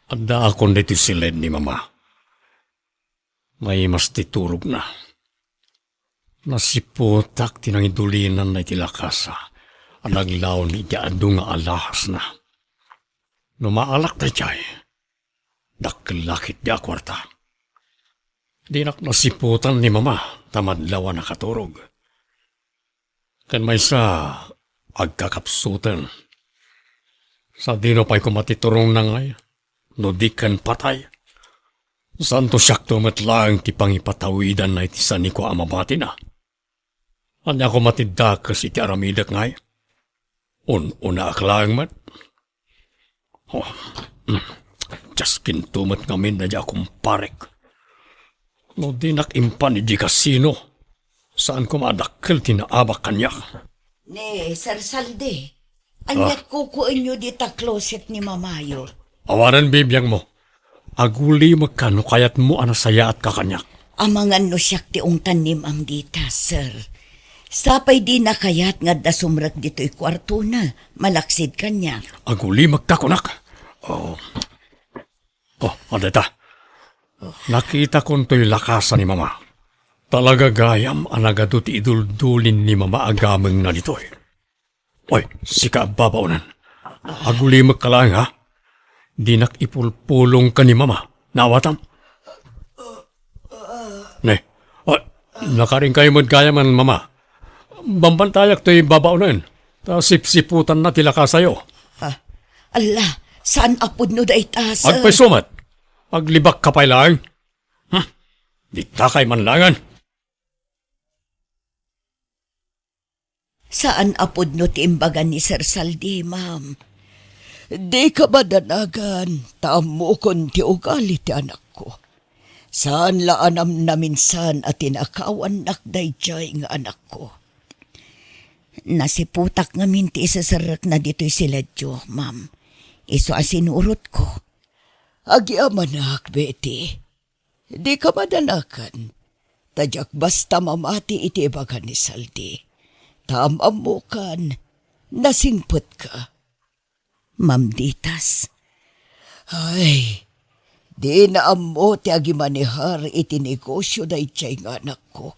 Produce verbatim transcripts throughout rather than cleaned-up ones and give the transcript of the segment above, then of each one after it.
Addaakon ditoy siled ni Mama. Maimas ti turogna. Nasiputak ti nangidulinanna iti lakasa a naglaon iti adu nga alahasna. No maalak daydiay, dakkel la ketdi a kuarta. Dinak nasiputan ni Mama ta madlaw a nakaturog. Ken maysa, agkakapsuten. Sadino pay koma ti turongna ngay, no di ken patay? Saanto siakto met laeng ti pangipatawidanna iti sanikua a mabatina? Ania koma ti dakes iti aramidek ngay? Un-unaak laeng met. Oh, mm. Diaskinto met ngamin daydiay a kumparek. No dinak impan idi kasino, saan koma a dakkel ti naabak kaniak. Ni Sir Saldi, aniat kukuenyo dita closet ni Mamayo? Awanen bibiangmo. Agulimekka no kayatmo a nasayaatka kaniak. Amangan no siak ti ungtan ni Ma'am dita, sir. Sapay dina kayat nga adda sumrek ditoy kuartona, malaksid kaniak. Agulimekka kunak. Oh. Oh, adda ita. Nakitakon toy lakasa ni Mama. Talaga gayam a nagadu ti iduldulin ni Mama a gamengna ditoy. Oy, sika a babaonen. Agulimekka laeng, ha? Dinak ipulpulong ken ni Mama. Naawatam? Ne. Oy, nakarinkayo met gayam, Mama. Bambantayak toy babaonen. Ta sipsiputanna ti lakasayo. Ah, ala, saan a pudno dayta, sir? Agpayso met. Aglibakka pay laeng. Hmm. Ditakay man laengen. Saan a pudno ti imbaga ni Sir Saldi, ma'am. Dika madanagan, ta ammokon ti ugali ti anakko. Saan la a namnaminsan a tinakawannak daydiay nga anakko. Nasiputak ngamin ti iseserrekna ditoy siledyo, ma'am. Isu a sinurotko. Agyamanak, Betty. Dika madanagan, ta diak basta mamati iti ibaga ni Saldi. Ta am-ammokan, nasingpetka. Ma'am Ditas. Ay, dina ammo ti agimanehar iti negosio daydiay nga anakko.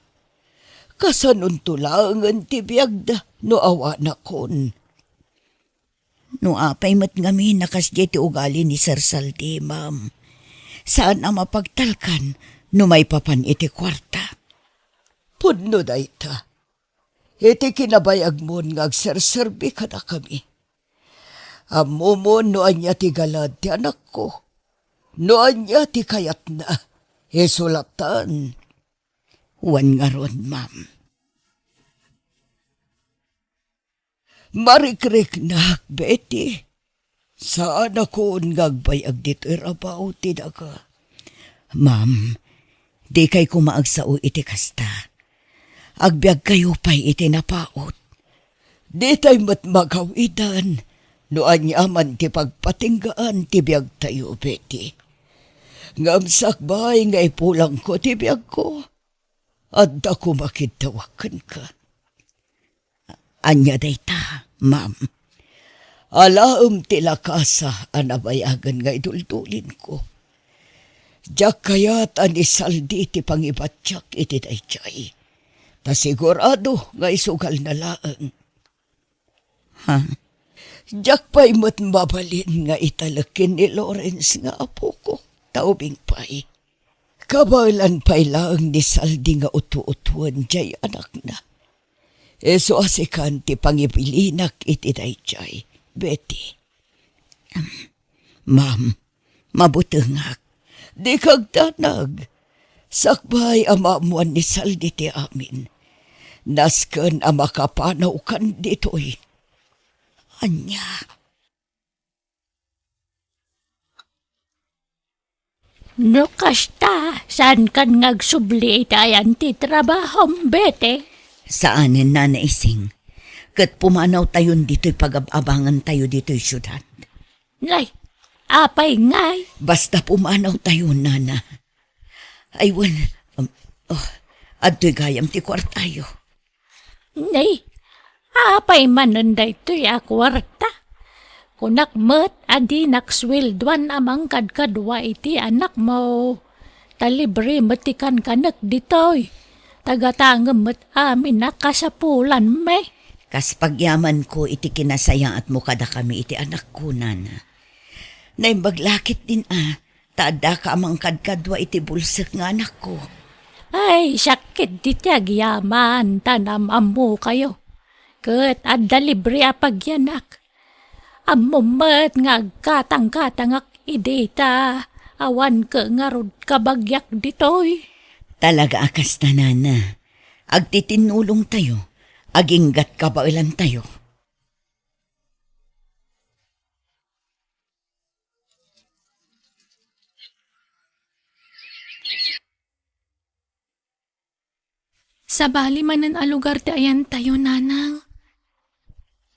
Kasanonto laengen ti biagda no awanakon? No apay met ngamin a kasdiay ti ugali ni Sir Saldi, ma'am, saan a mapagtalkan no maipapan iti kuarta. Pudno dayta. Iti kinabayagmon nga agserserbi kadakami. Ammomon no ania ti galad ti anakko, no ania ti kayatna. Isu latta. Wen ngarud, ma'am. Marikriknak, Betty. Saanakon nga agbayag ditoy rabaw ti daga. Ma'am, dikay koma agsao iti kasta. Agbiagkayo pay iti napaut. Ditay met magawidan no aniaman ti pagpatinggaan ti biagtayo, Betty. Ngem sakbay nga ipulangko ti biagko, adda koma kiddawak kenka. Ania dayta, ma'am? Alaem ti lakasa a nabayagen nga iduldulinko. Diak kayat a ni Saldi ti pangibatiak iti daydiay. Ta sigurado nga isugalna laeng. Ha? Diak pay met mabalin nga italek ken ni Lawrence nga apoko, ta ubing pay. Kabaelan pay laeng ni Saldi nga utu-utuen diay anakna. Isu a sikan ti pangibilinak iti daydiay, Betty. Ma'am, mabutengak. Dika agdanag. Sakbay a maammoan ni Saldi ti amin, nasken a makapanawkan ditoy. Ania? No kasta, saankan nga agsubli iti ayan ti trabahom, Betty? Saanen, Nana Ising. Ket pumanawtayon ditoy pagab-abangantayo ditoy siudad. Nay, apay ngay? Basta pumanawtayo, Nana. Ay, wen, um, oh, adtoy gayam ti kuartayo. Nay, apay manen daytoy a kuarta? Kunak met a dinak sueldoan a mangkadkadua iti anakmo. Ta libre met ti kankanek ditoy. Tagatangem met amin a kasapulanmi. Kas pagyamanko iti kinasayaatmo kadakami iti anakko, nana. Naimbag la ketdin a, ta addaka a mangkadkadua iti bulsek nga anakko. Ay, siak ketdi ti agyaman, ta naam-ammokayo. Ket adda libre a pagyanak. Ammom met nga agkatangkatangak idi ta awan ket ngarud kabagiak ditoy. Talaga a kasta, nana. Agtitinnulongtayo, aginggat kabaelantayo. Sabali manen a lugar ti ayantayo, nanang.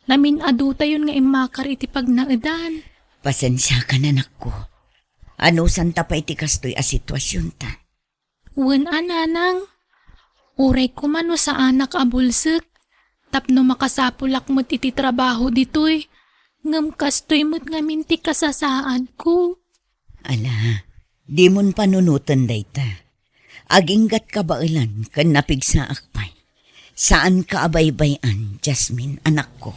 Namin-adutayon nga immakar iti pagnaedan. Pasensiakan, anakko. Anusanta pay ti kastoy a situasionta? Wen a, nanang. Uray koma no saanak a bulsek, tapno makasapulak met iti trabaho ditoy, ngem kastoy met ngamin ti kasasaadko. Ala, dimon panunoten dayta. Aginggat kabaelan ken napigsaak pay. Saanka a baybay-an, Jasmine, anakko.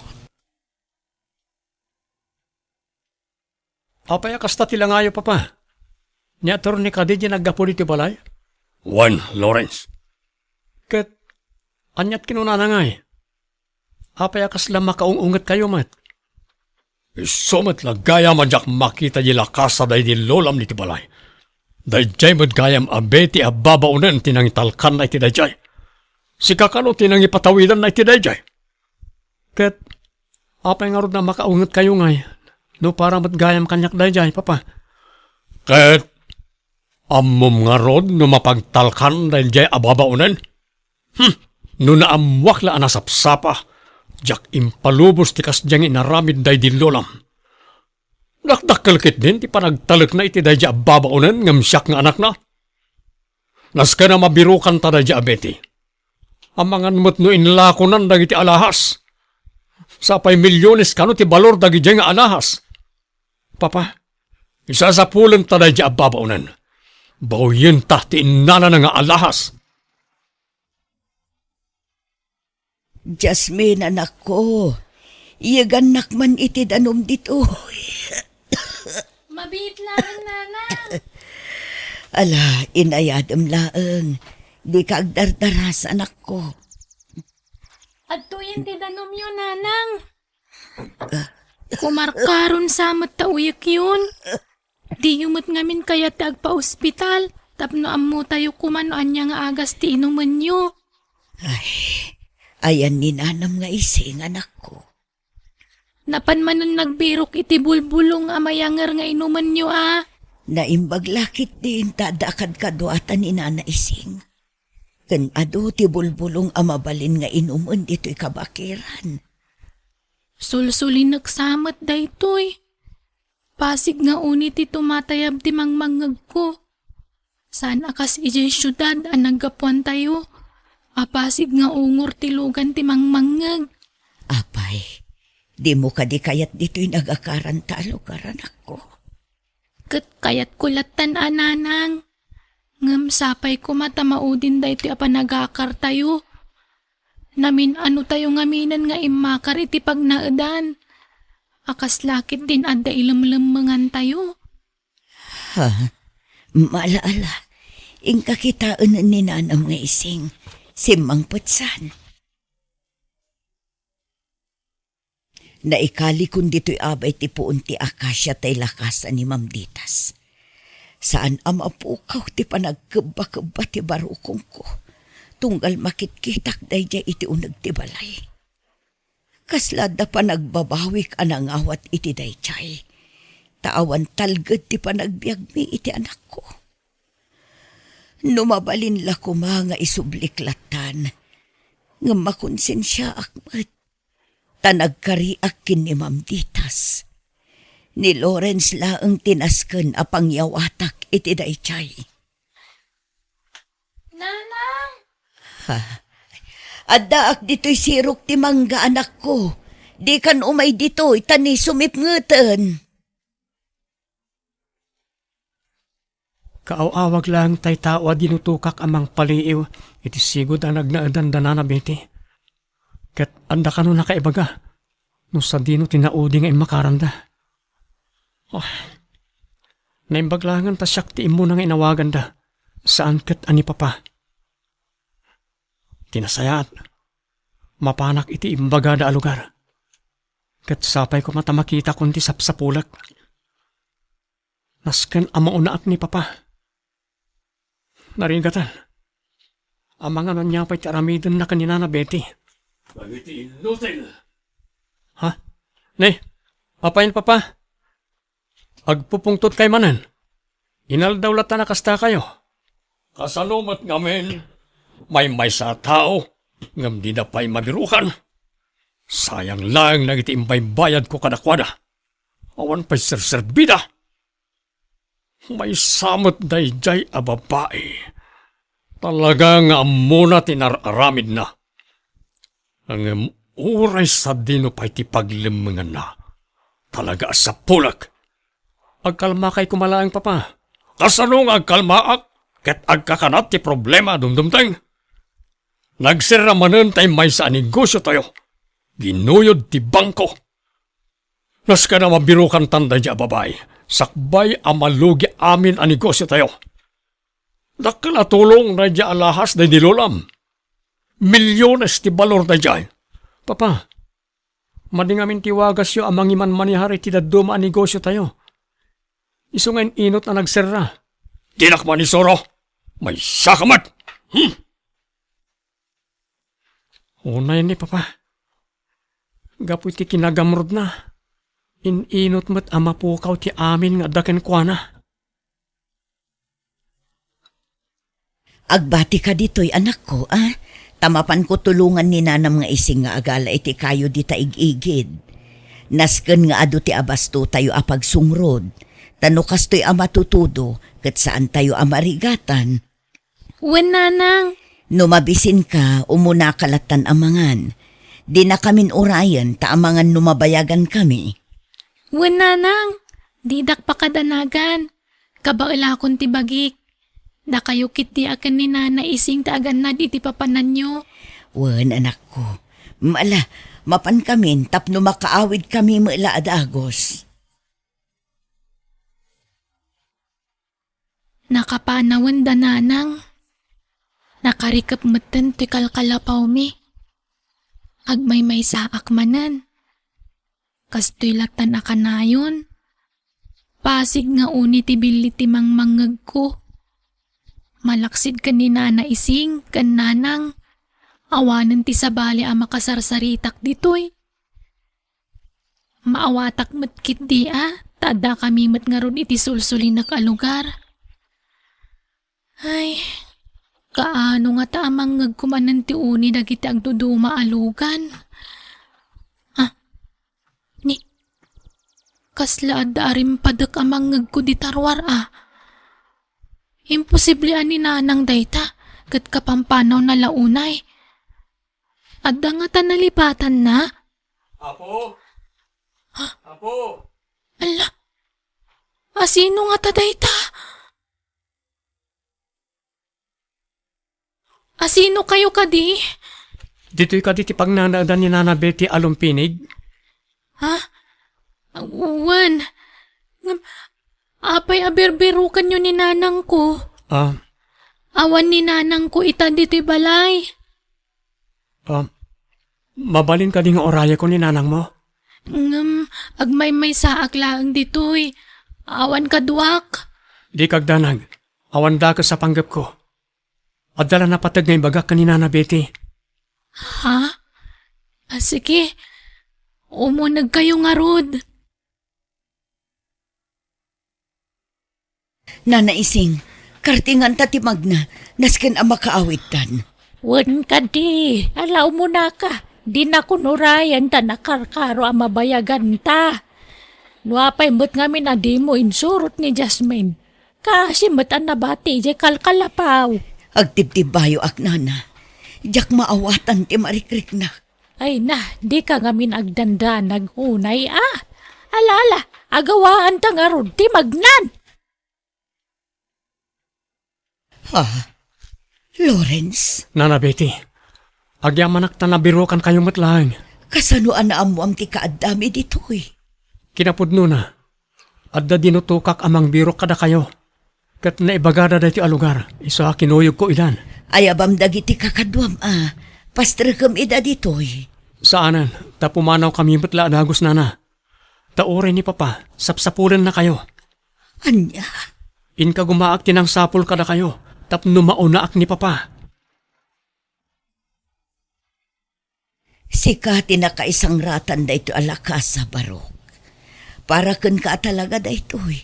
Apay a kasta ti langayo, Papa? Ni Attorney kadi diay naggapu ditoy balay? Wen, Lawrence. Ket ania ti kinunana ngay? Apay a kasla makaung-ungetkayo met? Isu met la gayam a diak makita diay lakasa daydi lolam ditoy balay. Daydiay met gayam a Betty a babaonen ti nangitalkanna iti daydiay. Sika kano ti nangipatawidanna iti daydiay. Ket apay ngarud a makaungetkayo ngay no para met gayam kaniak daydiay, Papa? Ket ammom ngarud no mapagtalkan daydiay a babaonen? Hmm, no naammoak la a nasapsapa, diak impalubos ti kasdiay nga inaramid daydi lolam. Dakdakkel ketdin ti panagtalekna iti daydiay a babaonen ngem siak nga anakna. Nasken a mabirokanta daydiay a Betty. Amangan met no inlakonan dagiti alahas. Sapay milyones kano ti balor dagidiay nga alahas. Papa, isasapulenta daydiay a babaonen. Bawiyenta ti innalana nga alahas. Jasmine, anakko, iyegannak man iti danum ditoy. Mabiit laeng, nanang. Ala, inayadem laeng. Dika agdardaras, anakko. Adtoyen ti danumyo, nanang. Kumarkaron sa met ta uyekyon. Diyo met ngamin kayat ti agpaospital tapno ammotayo koma no ania nga agas ti inumenyo. Ay, ayan ni nanam nga ising, anakko. Napan manen nagbirok iti bulbulong a mayanger nga inumenyo a. Naimbag la ketdin ta adda kadkaduata ni nana ising. Ken adu ti bulbulong a mabalin nga inumen ditoy kabakiran. Sulsulinek sa met daytoy. Pasig nga uni ti tumatayab ti mangmangngegko. Saan a kas idiay siudad a naggapuantayo, a pasig nga ungor ti lugan ti mangmangngeg. Apay, dimo kadi kayat ditoy nagakaranta a lugar, anakko? Ket kayatko lattan a, nanang. Ngem sapay koma ta maudin daytoy a panagakartayo. Namin-anotayo ngaminen nga immakar iti pagnaedan. A kasla ketdin adda ilemlemmengantayo. Ha? Ala, ala. Inka kitaen ni nanam nga ising. Simmangpetsan. Naikalikon ditoy abay ti puon ti akasia tay lakasa ni Ma'am Ditas. Saan a mapukaw ti panagkebbakebba ti barukongko, tunggal makitkitak daydiay iti uneg ti balay. Kasla adda panagbabawik a nangawat iti daydiay, ta awan talged ti panagbiagmi iti anakko. No mabalin la koma nga isublik lattan, ngem makonsensiaak met, ta nagkariak ken ni Ma'am Ditas. Ni Lawrence laeng ti nasken a pangyawatak iti daydiay. Nanang! Ha? Addaak ditoy sirok ti mangga, anakko. Dikan umay ditoy ta ni sumipngeten. Kaaw-awag laeng tay tao a dinutokak a mangpaliiw iti sigud a nagnaedan da Nana Betty. Ket adda kano nakaibaga no sadino ti naudi nga immakaranda. Ah, naimbag laengen ta siak ti immuna nga inawaganda, saan ket a ni Papa. Ti nasayaat, mapanak iti imbagada a lugar. Ket sapay koma ta makitakon ti sapsapulek. Nasken a maunaak ni Papa. Narigatan. Amangan ania pay ti aramidenna ken ni Nana Betty. Dagiti innutil. Ha? Ne, apay, Papa? Agpupungtotkay manen. Inaldaw latta a kastakayo. Kasano met ngamin, maymaysa a tao, ngem dida pay mabirukan? Sayang laeng dagiti imbaybayadko kadakuada. Awan pay serserbida. Maysa met daydiay a babai. Talaga nga ammona ti nar-aramidna. Ngem uray sadino pay ti paglemmenganna, talaga a sapulek. Agkalmakay koma laeng, Papa. Kasano nga agkalmaak ket agkakanat ti problema a dumdumteng? Nagserra manen tay maysa a negosiotayo. Ginuyod ti bangko. Nasken a mabirukantan daydiay a babai, sakbay a malugi amin a negosiotayo. Dakkel a tulong daydiay alahas daydi lolam. Milyones ti balor daydiay. Papa, madi ngamin ti wagasyo a mangimanmanehar iti dadduma a negosiotayo. Isu nga in-inot a nagserra. Dinak manisuro. Maysaka met. Hmm. Unay ni, Papa. Gapu iti kinagamrudna, in-inot met a mapukaw ti amin nga adda kenkuana. Agbatika ditoy, anakko, a? Ta mapanko tulongan ni nanam nga ising nga agala iti kayo dita ig-igid. Nasken nga adu ti abastotayo a pagsungrod, ta no kastoy a matutudo, ket saantayo a marigatan. Wen, nanang. No mabisinka, umunaka lattan a mangan. Dinakamin urayen ta amangan no mabayagankami. Wen, nanang. Didak pakadanagan. Kabaelakon ti bagik. Dakayo ketdi a ken ni Nana Ising ti agannad iti papananyo. Wen, anakko. Ala, mapankamin tapno makaawidkami met la a dagus. Nakapanawen da nanang. Nakarikep metten ti kalkalapawmi. Agmaymaysaak manen. Kastoy lattan a kanayon. Pasig nga uni ti billi ti mangmangngegko. Malaksid ken ni Nana Ising ken nanang. Awanen ti sabali a makasarsaritak ditoy. Maawatak met ketdi a, ta addakami met ngarud iti sulsulinek a lugar. Ay, kaano ngata a mangngegko manen ti uni dagiti agduduma a lugan? Ah, ni, kasla adda a rimpadek a mangngegko dita ruar a. Imposible a ni nanang dayta, ket kapampanaw na la unay. Adda ngata nalipatanna? Apo? Ha? Apo? Ala, asino ngata dayta? Asino kayo kadi? Ditoy kadi ti pagnanaedan ni Nana Betty a lumpinig? Ha? Wen. Ngem, apay a birbirukanyo ni nanangko? Ah. Awan ni nanangko ita ditoy balay. Ah, mabalin kadi nga urayeko ni nanangmo? Ngem, agmaymaysaak laeng ditoy. Awan kaduak. Di kagdanag. Awan dakes a panggepko. Adda la napateg nga ibagak ken ni Nana Betty. Ha? Ah, sige. Umunegkayo ngarud. Nana Ising, kartinganta ti magna, nasken a makaawidtan. Wen kadi, ala umunaka, dinakon urayen ta nakarkaro a mabayaganta. No apay met ngamin a dimo insurot ni Jasmine, kaasi met a nabati idiay kalkalapaw. Agtibtibbayoak, nana. Diak maawatan ti marikriknak. Ay na, dika ngamin agdandanag unay a. Ala, ala, agawaanta ngarud ti magnan. Ha? Lawrence? Nana Betty, agyamanak ta nabirukankayo met laeng. Kasano a naammoam ti kaaddami ditoy? Kinapudnona, adda dinutokak a mangbirok kadakayo. Ket naibagada daytoy a lugar, isu a kinuyogko idan. Ayabam dagiti kakaduam a pastrekem ida ditoy. Saanen, ta pumanawkami met la a dagus, nana. Ta uray ni Papa, sapsapulennakayo. Ania? Inka gumaak ti nangsapul kadakayo, tapno maunaak ni Papa. Sika ti nakaisangratan daytoy a lakasa, Barok. Para kenka a talaga daytoy,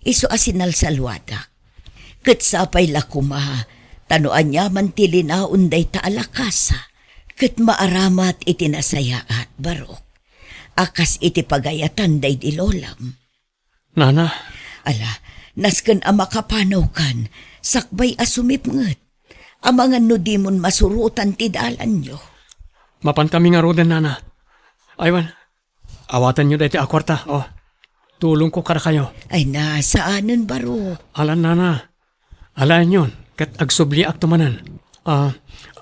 isu a sinalsaluadak. Ket sapay la koma, ta no aniaman ti linaon dayta a lakasa, ket maaramat iti nasayaat, Barok. A kas iti pagayatan daydi lolam. Nana. Ala, nasken a makapanawkan, sakbay a sumipnget. Amangan no dimon masurotan ti dalanyo. Mapankami ngaruden, nana. Aywan, awatenyo daytoy a kuarta, o. Tulongko kadakayo. Ay na, saanen, Barok. Alan, nana. Alaenyon, ket agsubliakto manen. A,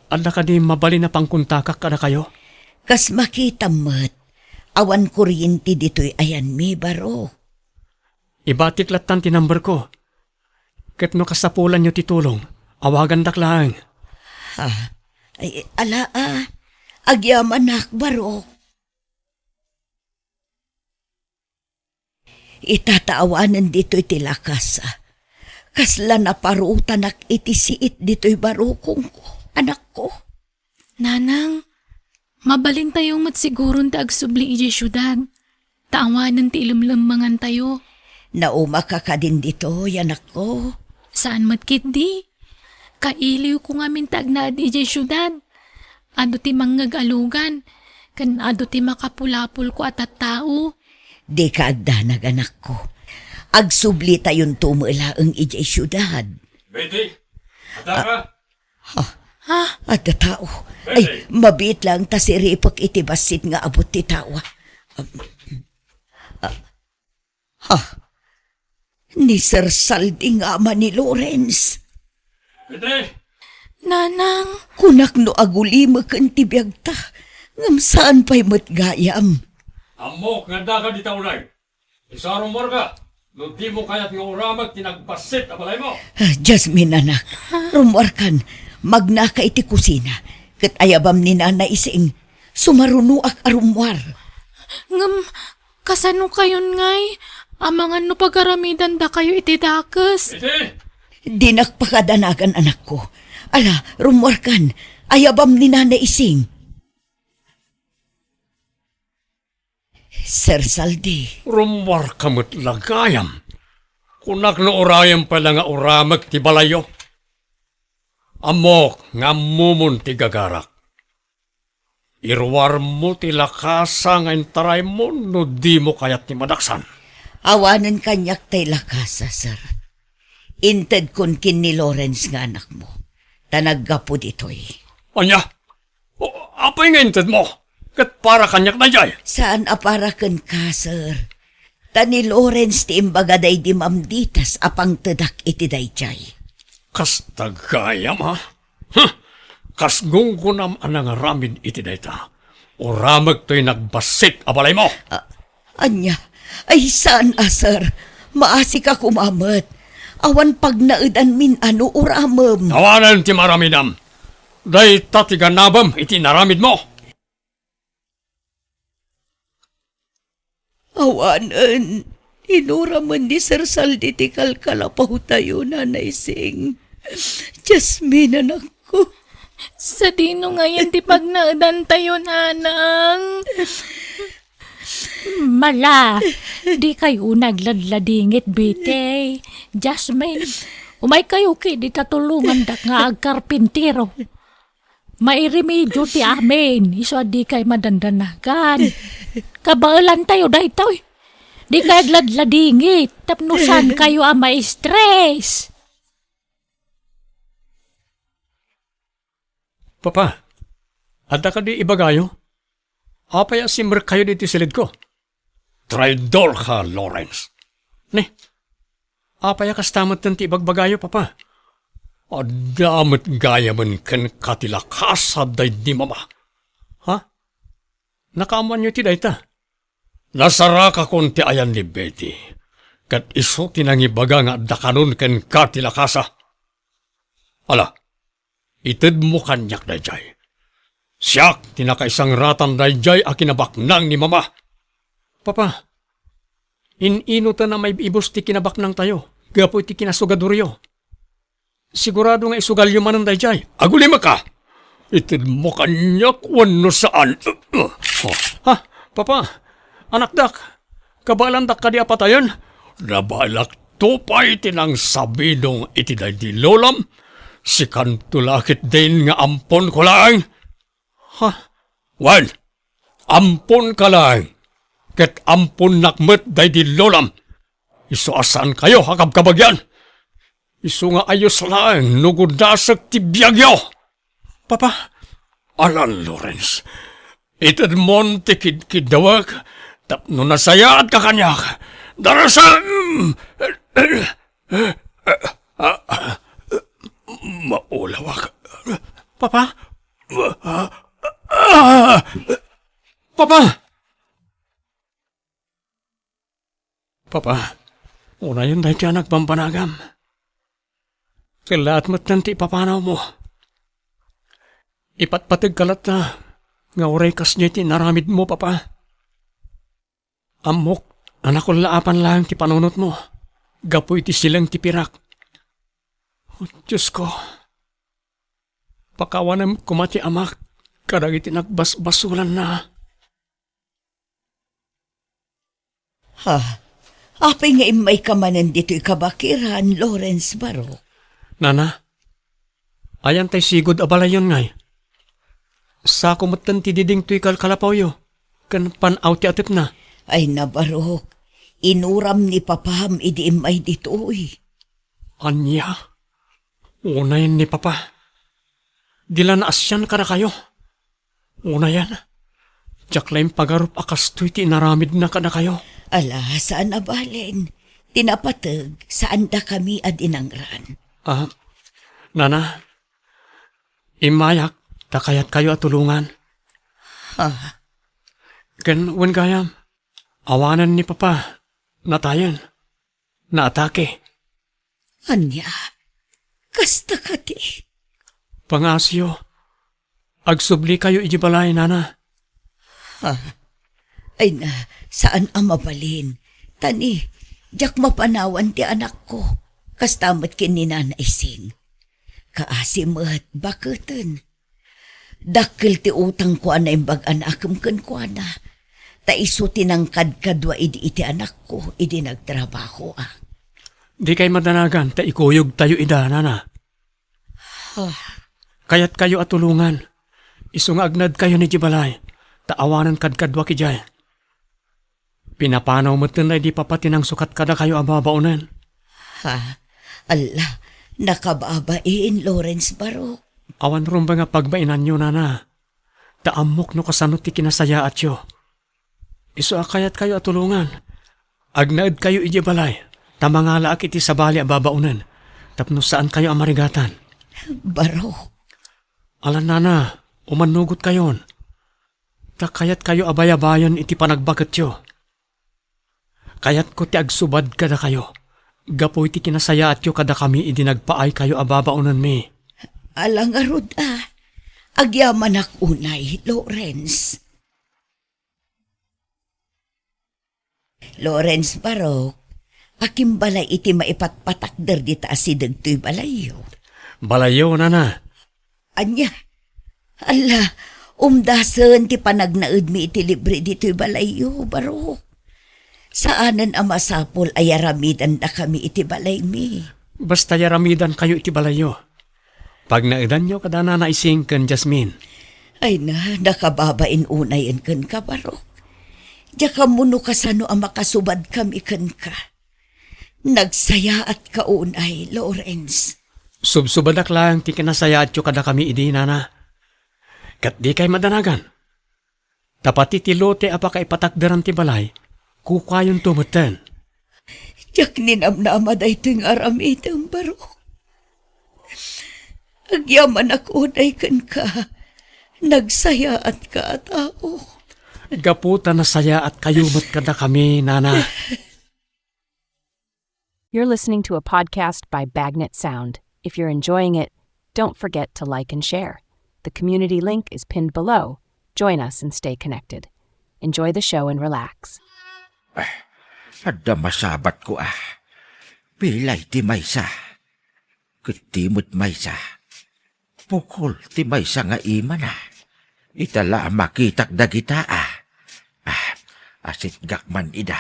adda kadi mabalin a pangkontakak kadakayo? Kas makitam met, awan kuryente ditoy ayanmi, Barok. Ibatik lattan ti numberko. Ket no kasapulanyo ti tulong, awagandak laeng. Ha? Ay, ala a. Agyamanak, Barok. Ita ta awanen ditoy ti lakasa. Kasla naparutanak iti siit ditoy barukongko, anakko. Nanang, mabalintayo met siguron ti agsubli idiay siudad, ta awanen ti ilemlemmengantayo. Naumaka kadin ditoy, anakko? Saan met ketdi. Kailiwko ngamin ti agnaed idiay siudad. Adu ti mangngeg a lugan, ken adu ti makapulapolko a tattao. Dika agdanag, anakko. Agsublitayonto met laeng idiay siudad. Betty, adda ka? Ha? Ha? Adda tao. Ay, mabiit laeng ta siripek iti bassit nga abut ti tao. Ah, ah. Ha? Ni Sir Saldi nga ama ni Lawrence. Iti? Nanang. Kunak no agulimeken ti biagta, ngem saan pay met gayam. Ammok nga addaka dita unay. Isu a rummuarka, no dimo kayat nga uramek ti nagbassit a balaymo. Ah, Jasmine, anak, rummuarkan, magnaka iti kusina, ket ayabam ni Nana Ising, sumarunoak a rummuar. Ngem, kasano kayon ngay? Amangan no pagaramidandakayo iti dakes. Iti? Dinak pakadanagan, anakko. Ala, rummuarkan. Ayabam ni Nana Ising. Sir Saldi. Rummuarka met la gayam. Kunak no urayem pay la nga uramek ti balayyo. Ammok nga ammomon ti gagarak. Iruarmo ti lakasa nga intaraymo no dimo kayat ti madaksan. Awanen kaniak tay lakasa, sir. Intedkon ken ni Lawrence nga anakmo, ta naggapu ditoy. Ania? O, apay nga intedmo? Ket para kaniak daydiay? Saan a para kenka, sir. Ta ni Lawrence ti imbaga daydi mamditas a pangtedak iti daydiay. Kasta gayam, a? Huh! Kas gunggonam a nangaramid iti dayta, uramek toy nagbassit a balaymo. A-, ania? Ay, saan a, sir. Maasika koma met. Awan pagnaedanmin a no uramem. Awanen ti maaramidam. Dayta ti ganabem iti inaramidmo. Awanen, inuramen ni Sir Saldi ti kalkalapawtayo, Nanay Sing. Jasmine, anakko. Sadino ngayen ti pagnaedantayo, nanang? Mala, dikay unay agladladingit, Betty. Jasmine, umaykayo ketdi ta tulongandak nga agkarpintero. Mairemedio ti amin, isu a dikay madandanagan. Kabaelantayo daytoy. Dikay agladladingit, tapno saankayo a ma-stress. Papa, adda kadi ibagayo? Apay a simrekkayo ditoy silidko? Traidorka, Lawrence. Ne, apay a kasta metten ti ibagbagayo, Papa? Adda met gayamen kenka ti lakasa daydi Mama. Ha? Nakaammoanyo ti dayta? Nasarakakon ti ayan ni Betty, ket isu ti nangibaga nga adda kanon kenka ti lakasa. Ala, itedmo kaniak daydiay. Siak ti nakaisangratan daydiay a kinabaknang ni Mama. Papa, in-inutan a maib-ibus ti kinabaknangtayo gapu iti kinasugadoryo. Sigurado nga isugalyo manen daydiay. Agulimeka! Itedmo kaniak wenno saan? Ha? Papa, anakdak, kabaelandak kadi a patayen? Nabaelakto pay ti nangsabidong iti daydi lolam. Sikanto la ketdin nga amponko laeng. Ha? Wen, amponka laeng, ket amponnak met daydi lolam. Isu a saankayo a kabkabagian. Isu nga ayos laeng no gudasek ti biagyo. Papa. Alan, Lawrence, itedmon ti kidkiddawek tapno nasayaatka kaniak. Darasem! Maulawak. Papa? Papa! Papa, unayen daytoy a nagbambanagam. Kellaat metten ti ipapanawmo. Ipatpategka latta nga uray kasdiay ti inaramidmo, Papa. Ammok a nakullaapan laeng ti panunotmo gapu iti sileng ti pirak. O Diosko, pakawanem koma ti amak kadagiti nagbasbasolanna. Ha? Apay nga immayka manen ditoy kabakiran, Lawrence Barok? Nana, ayan tay sigud a balayyon ngay. Sako metten ti diding toy kalkalapawyo, ken pan-aw ti atepna. Ay na, Barok, inuram ni papam idi immay ditoy. Ania? Unayen ni Papa. Di la naasian kadakayo. Unayen, diak la impagarup a kastoy ti inaramidna kadakayo. Ala, saan a balin. Ti napateg, saandakami a dinangran. Ah, Nana, immayak ta kayatkayo a tulongan. Ha? Ken wen gayam, awanen ni Papa, natayen. Naatake. Ania? Kasta kadi? Pangaasiyo, agsublikayo idiay balay, Nana. Ha? Ay na, saan a mabalin. Tani, diak mapanawan ti anakko. Kasta met ken ni Nana Ising. Kaasi met, baketen. Dakkel ti utangko a naimbag a naakem kenkuana, ta isu ti nangkadkadua idi iti anakko idi nagtrabahoak. Dikay madanagan ta ikuyogtayo ida, Nana. Ah. Kayatkayo a tulongan. Isu nga agnaedkayon idiay balay, ta awanen kadkaduak idiay. Pinapanaw metten daydi Papa ti nangsukat kadakayo a babaonen. Ha? Alla, nakababain, Lawrence Barok. Awan rumbeng a pagbainanyo, Nana. Ta ammok no kasano ti kinasayaatyo. Isu a kayatkayo a tulongan. Agnaedkayo idiay balay, ta mangalaak iti sabali a babaonen, tapno saankayo a marigatan. Barok. Alan, Nana, umannugotkayon. Ta kayatkayo a bayabayen iti panagbaketyo. Kayatko ti agsubad kadakayo gapu iti kinasayaatyo kadakami idi nagpaaykayo a babaonenmi. Ala ngarud a, agyamanak unay, Lawrence. Lawrence Barok, akimbalay iti maipatpatakder dita asideg toy balayyo. Balayyo, Nana. Ania? Alla, umdasen ti panagnaedmi iti libre ditoy balayyo, Barok. Saanen a masapul a yaramidandakami iti balaymi. Basta yaramidankayo iti balayyo. Pagnaedanyo kada Nana Ising ken Jasmine. Ay na, nakababain unayen kenka, Barok. Diak ammo no kasano a makasubadkami kenka. Nagsayaatka unay, Lawrence. Subsubadak laeng ti kinasayaatyo kadakami idi, Nana. Ket dikay madanagan. Ta pati ti lote a pakaipatakderan ti balay, kukuayonto metten. Diak ninamnama daytoy nga aramidem, barok. Agyamanak unay kenka. Nagsayaatka a tao. Gapu ta nasayaatkayo met kadakami, nana. You're listening to a podcast by Bagnet Sound. If you're enjoying it, don't forget to like and share. The community link is pinned below. Join us and stay connected. Enjoy the show and relax. Ah, adda masabatko, ah. Pilay ti maysa. Ket ti met maysa. Pukol ti maysa nga imana. Ita la a makitak dagita, ah. Ah, asitgak man ida.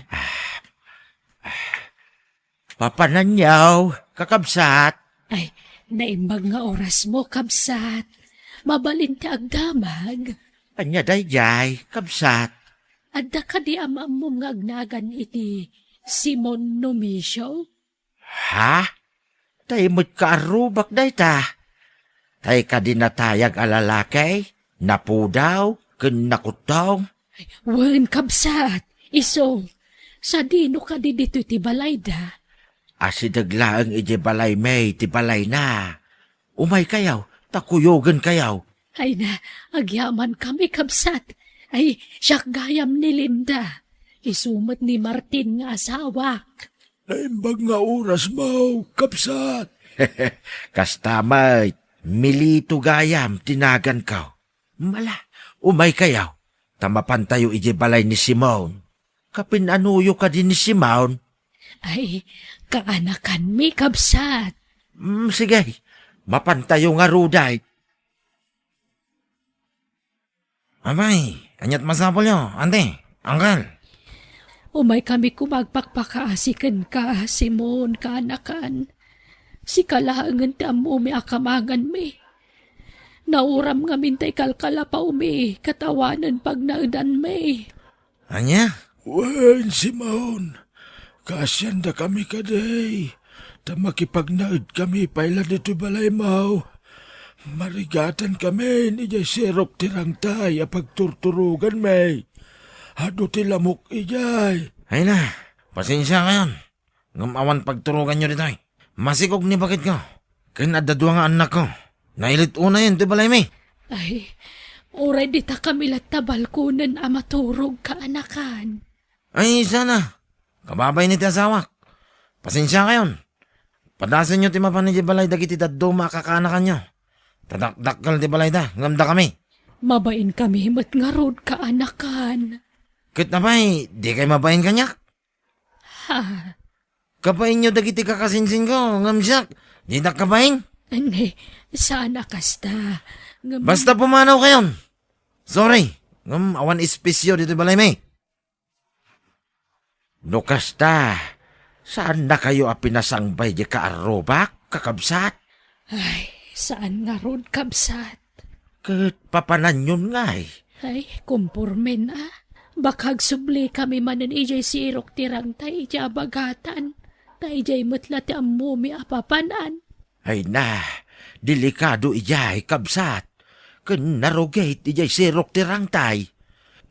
Ah, ah. Papananyo, kakabsat. Ay, naimbag nga orasmo, kabsat. Mabalin ti agdamag. Ania daydiay, kabsat? Adda kadi am-ammom nga agnagan iti Simon Nomisio? Ha? Tay met kaarrubak dayta. Tay kadi natayag a lalaki, napudaw, ken nakuttong. Wen, kabsat, isu, sadino kadi ditoy ti balayda? Asideg laeng idiay balaymi ti balayna. Umaykayo, ta kuyogenkayo. Ay na, agyamankami, kabsat. Ay, siak gayam ni Linda. Isu met ni Martin nga asawak. Naimbag nga orasmo, kabsat. Kasta met, Milito gayam ti naganko. Ala, umaykayo, ta mapantayo idiay balay ni Simon. Kapin-anoyo kadi ni Simon? Ay, kaanakanmi, kabsat. Mm, sige, mapantayo ngaruden. Apay, aniat masapulyo, ante, angkel? Umaykami koma agpakpakaasi kenka, Simon, kaanakan. Sika laengen ti ammomi a kamanganmi. Nauram ngamin ta ikalkalapawmi ket awanen pagnaedanmi. Ania? Wen, Simon, kaasiandakami kadi, ta makipagnaedkami pay la ditoy balaymo. Marigatankami idiay sirok ti rangtay a pagturturoganmi. Adu ti lamok idiay. Ay na, pasensiakayon. Ngem awan pagturoganyo ditoy. Masikog ni baketko. Ken adda dua nga annakko. Nailit unayen ti balaymi. Ay, uray dita kami latta balkonen a maturog, kaanakan. Ay, sana. Kababain iti asawak. Pasensiakayon. Padasenyo ti mapan idiay balay dagiti dadduma a kakaanakanyo. Ta dakdakkel ti balayda, ngem dakami. Mabainkami met ngarud, kaanakan. Ket apay, dikay mabain kaniak? Ha? Kabainyo dagiti kakasinsinko, ngem siak, dinak kabain? Ay, saan a kasta. Ngem basta pumanawkayon. Sorry, ngem awan espesyo ditoy balaymi. No kasta, saannakayo a pinasangbay di kaarrubak, kakabsat? Ay, saan ngarud, kabsat. Ket papananyon ngay? Ay, kumpormen a. Baka agsublikami manen idiay sirok ti rangtay iti abagatan. Ta idiay met la ti ammomi a papanan. Ay na, delikado idiay, kabsat. Ken narugit idiay sirok ti rangtay.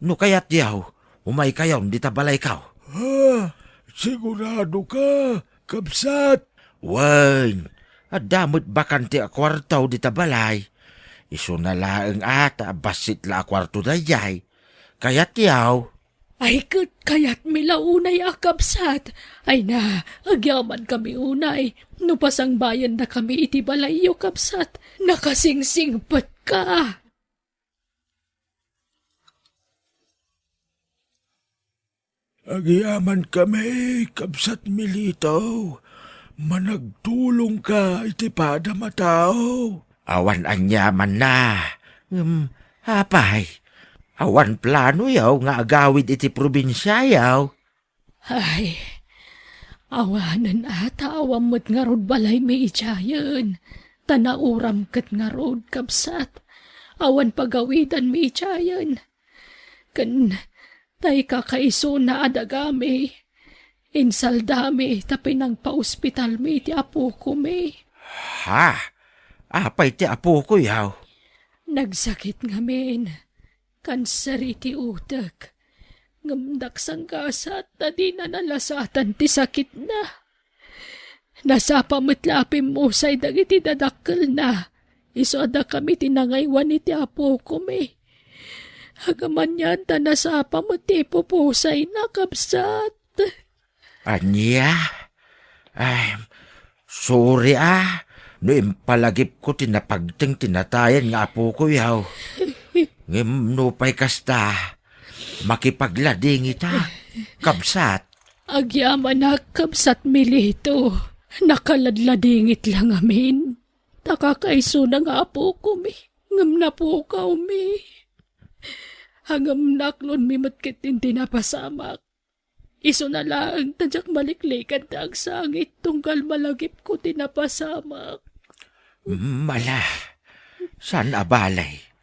No kayatyo, umaykayon dita balayko. Ah, sigurado ka, kabsat? Wen, adda met bakante a kuarto dita balay. Isuna laeng a ta bassit la a kuarto daydiay. Kayatyo? Ay, ket kayatmi la unay a kabsat. Ay na, agyamankami unay. No pasangbayendakami iti balayyo, kabsat, nakasingsingpetka. Agyamankami, kabsat Milito. Managtulongka iti padam a tao. Awan aniamanna. Ngem, apay, awan planoyo nga agawid iti probinsiayo? Ay, awanen a ta awan met ngarud balaymi idiayen. Ta nauram ket ngarud, kabsat. Awan pagawidanmi idiayen. Ken tay kakaisuna a dagami, insaldami ta pinangpaospitalmi ti apokomi. Ha? Apay ti apokoyo? Nagsakit ngamin. Kanser iti utek. Ngem nagsanggasat ta dina nalasatan ti sakitna. Nasapa met la a pimmusay dagiti dadakkelna. Isu a dakami ti nangaywan iti apokomi. Agamanen ta nasapa met ti ipupusayna, kabsat. Ania? Ay, sorry a, no impalagipko ti napagteng ti natayan nga apokoyo. Ngem nupay kasta, makipagladingita, kabsat. Agyamanak, kabsat Milito. Nakaladladingit la ngamin. Ta kakaisuna nga apokomi, ngem napukawmi. Ngem naaklonmi met ketdin ti napasamak. Isuna laeng ta diak maliklikan ti agsangit tunggal malagipko ti napasamak. Mala, saan a bale.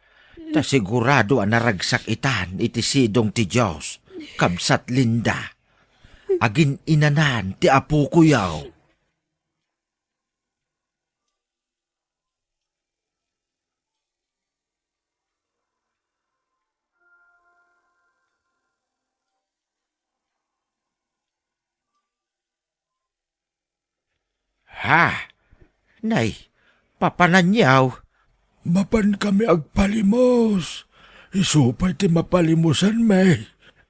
Ta sigurado a naragsak itan iti sidong ti Dios, kabsat Linda. Agin-inanan ti apokoyo. Ha? Nay, papananyaw? Mapankami agpalimos. Isu pay ti mapalimosanmi.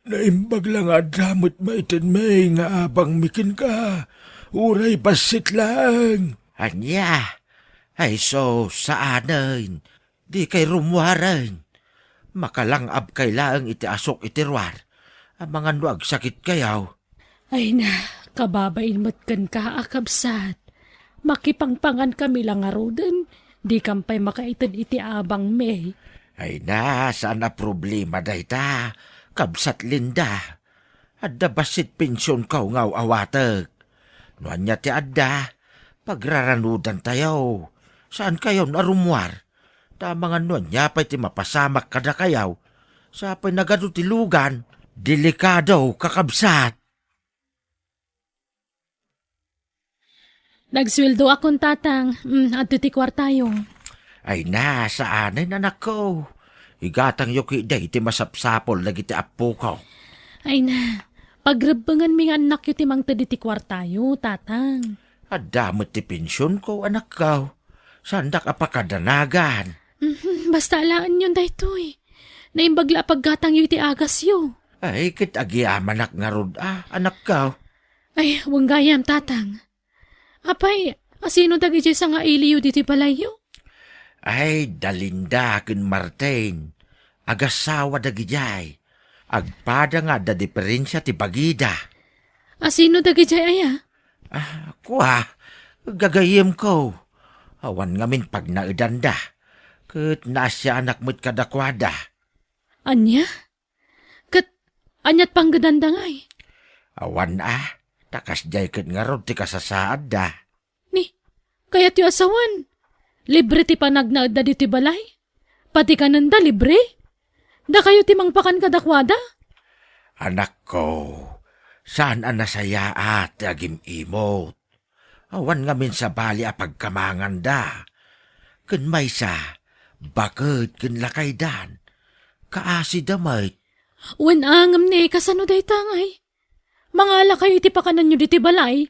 Naimbag la nga adda met maitenmi nga abangmi kenka. Uray bassit laeng. Ania? Ay sus, saanen. Dikay rummuaren. Makalang-abkay laeng iti asuk iti ruar. Amangan no agsakitkayo. Ay na, kababain met kenka a kabsat. Makipangpangankami la ngaruden, dikam pay makaited iti abangmi. Ay na, saan a problema dayta, kabsat Linda. Adda bassit pensionko nga aw-awatek. No ania ti adda, pagraranudantayo. Saankayon a rummuar. Ta amangan no ania pay ti mapasamak kadakayo. Sa pay nagadu ti lugan, delikado, kakabsat. Nagsueldoakon, Tatang. Mm, adto ti kuartayo. Ay na, saanen, anakko. Igatangyo ketdi iti masapsapul dagiti appoko. Ay na, pagrebbenganmi nga annakyo ti mangted iti kuartayo, Tatang. Adda met ti pensionko, anakko. Saandak a pakadanagan. Mhm, basta alaenyon daytoy. Naimbag la a paggatangyo iti agasyo. Ay, ket agyamanak ngarud a, anakko. Ay, wen gayam, Tatang. Apay, asino dagidiay sangailiyo ditoy balayyo? Ay, da Linda ken Martin. Agasawa dagidiay. Agpada nga adda diferensia ti bagida. Asino dagidiay aya? Ah, kua, gagayyemko. Awan ngamin pagnaedanda. Ket naasianak met kadakuada. Ania? Ket aniat panggedanda ngay? Awan a, ta kasdiay ket ngarud ti kasasaadda. Ni, kayatyo a sawen, libre ti panagnaedda ditoy balay? Pati kanenda libre? Dakayo ti mangpakan kadakuada? Anakko, saan a nasayaat ti agim-imot. Awan ngamin sabali a pagkamanganda. Ken maysa, baket ken lakaydan. Kaasida met. Wen a, ngem ni, kasano dayta ngay? Mangalakayo iti pakananyo ditoy balay?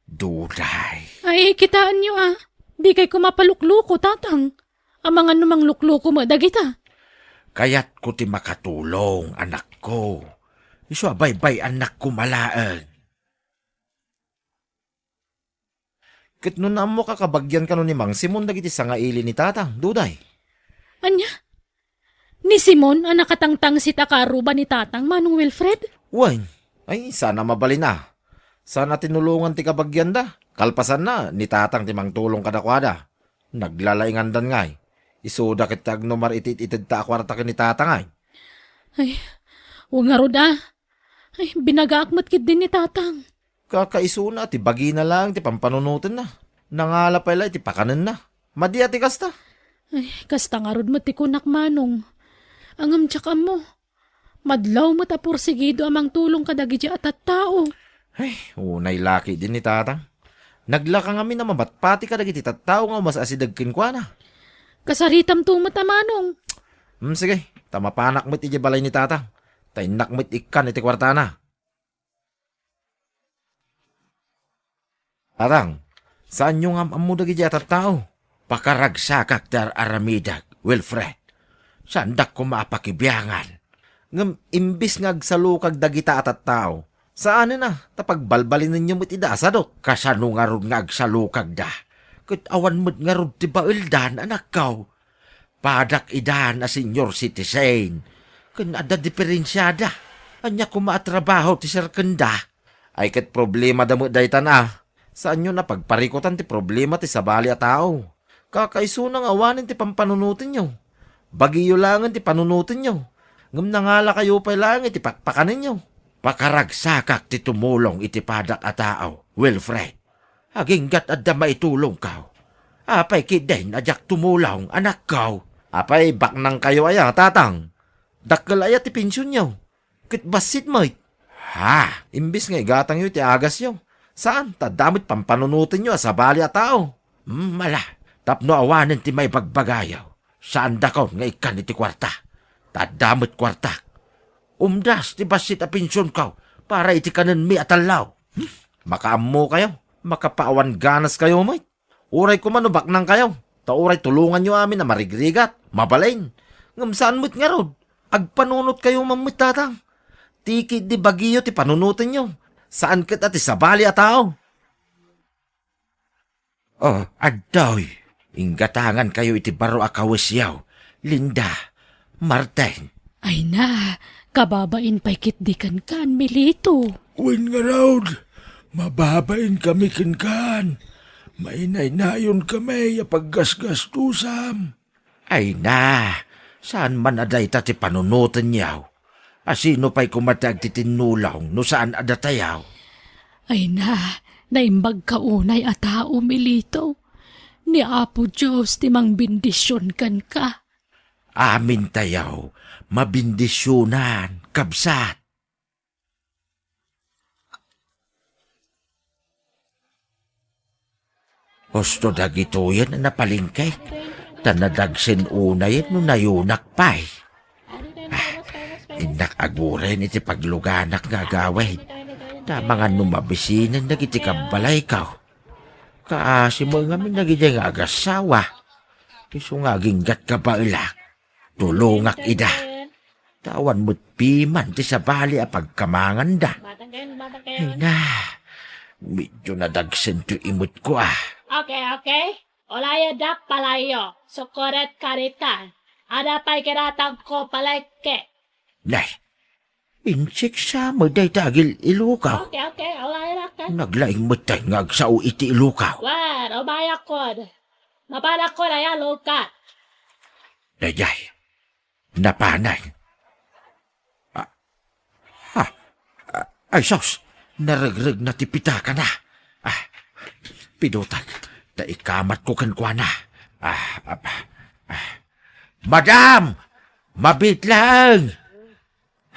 Duday. Ay, kitaenyo a. Dikay koma palukluko, Tatang. Amangan no manglukluko met dagita. Kayatko ti makatulong, anakko. Isu a baybay-annak koma laeng. Ket no naammoka, kabagian kano ni Mang Simon dagiti sangaili ni Tatang, Duday? Ania? Ni Simon a nakatangtangsit a kaarruba ni Tatang, Manong Wilfred? Wen, ay, saan a mabalin a. Saan a tinulongan ti kabagianda. Kalpasanna, ni Tatang ti mangtulong kadakuada. Naglalaingandan ngay. Isuda ket ti agnumar iti it-itedta a kuarta ken ni Tatang ay. Ay, wen ngarud a. Ay, binagaak met ketdi ni Tatang. Kakaisuna ti bagina laeng ti pampanunotenna. Nangala pay la iti pakanenna. Madi a ti kasta. Ay, kasta ngarud met ti kunak, Manong. Ngem diak ammo. Madlaw met a porsigido a mangtulong kadagiti a tattao. Ay, unay la ketdi ni Tatang. Naglaka ngamin a mabatpati kadagiti tattao nga umas-asideg kenkuana. Kasaritamto met a, Manong. Hmm, sige. Ta mapanak met idiay balay ni Tatang, ta innak met ikkan iti kuartana. Tatang, saanyo nga am-ammo dagidiay a tattao? Pakaragsakak ti ar-aramidek, Wilfred. Saandak koma a pakibiangan. Ngem imbes nga agsalukag dagita a tattao, saanen a ta pagbalbalinenyo met ida a sadut. Kasano ngarud nga agsalukagda? Ket awan met ngarud ti baeldan, anakko. Padak idan a senior citizen. Ken adda diferensiada. Ania koma a trabaho ti serkenda? Ay ket problemada met daytan a. Saanyon a pagparikutan ti problema ti sabali a tao. Kakaisuna nga awanen ti pampanunotenyo. Bagiyo laengen ti panunotenyo. Ngem nangalakayo pay laeng iti pakpakanenyo. Pakaragsakak ti tumulong iti padak a tao, Wilfred. Aginggat adda maitulongko. Apay ketdin a diak tumulong, anakko? Apay, baknangkayo aya, Tatang? Dakkel aya ti pensionyo? Ket bassit met. Ha? Imbes nga igatangyo iti agasyo, saan ta adda met pampanunotenyo a sabali a tao. Hmm, ala, tapno awanen ti maibagbagayo, saandakon nga ikkan iti kuarta. Ta adda met kuartak. Umdas ti bassit a pensionko para iti kanenmi a tallo. Hmm? Makaammokayo, makapaawan ganaskayo met. Uray koma no baknangkayo, ta uray tulonganyo amin a marigrigat, mabalin. Ngem saan met ngarud, agpanunotkayo man met, Tatang. Ti ketdi bagiyo ti panunotenyo, saan ket a ti sabali a tao. Oh, adtoy. Inggatangankayo iti baro a kawesyo, Linda, Martin. Ay na, kababain pay ketdi kenkan, Milito. Wen ngarud, mababainkami kenkan. Mainaynayonkamay a paggasgastusam. Ay na, saan man a dayta ti panunotenyo? A sino pay koma ti agtitinnulong no saan a datayo? Ay na, naimbagka unay a tao, Milito. Ni Apo Dios ti mangbendision kenka. Amintayo, mabendisionan, kabsat. Husto dagitoyen a napalengke, ta nadagsen unayen no nayunak pay. Ah, innak aguren iti pagluganak nga agawid. Ta amangan no mabisinen dagiti kabbalayko. Kaasi met ngamin dagiti nga agassawa. Isu nga aginggat kabaelak. Tulongak ida. Ta awan met piman ti sabali a pagkamanganda. Ay na, medyo nadagsen ti imetko, ah. Okay, okay. Ulayda palayo. Sukoret karitan. Ada pay kinatangko palengke. Nay, insiksa met dayta agil-ilukaw. Okay, okay. Ulayda ka. Naglaing met tay nga agsao iti ilukaw. Wen, umayakon. Mapanakon aya lukat. Daydiay. Napanay. Ah, ah, ah, ay, sus! Naregregna ti pitakana. Ah, pidutag, ta ikamatko kenkuana. Ah, ah, ah. Madam! Mabiit laeng!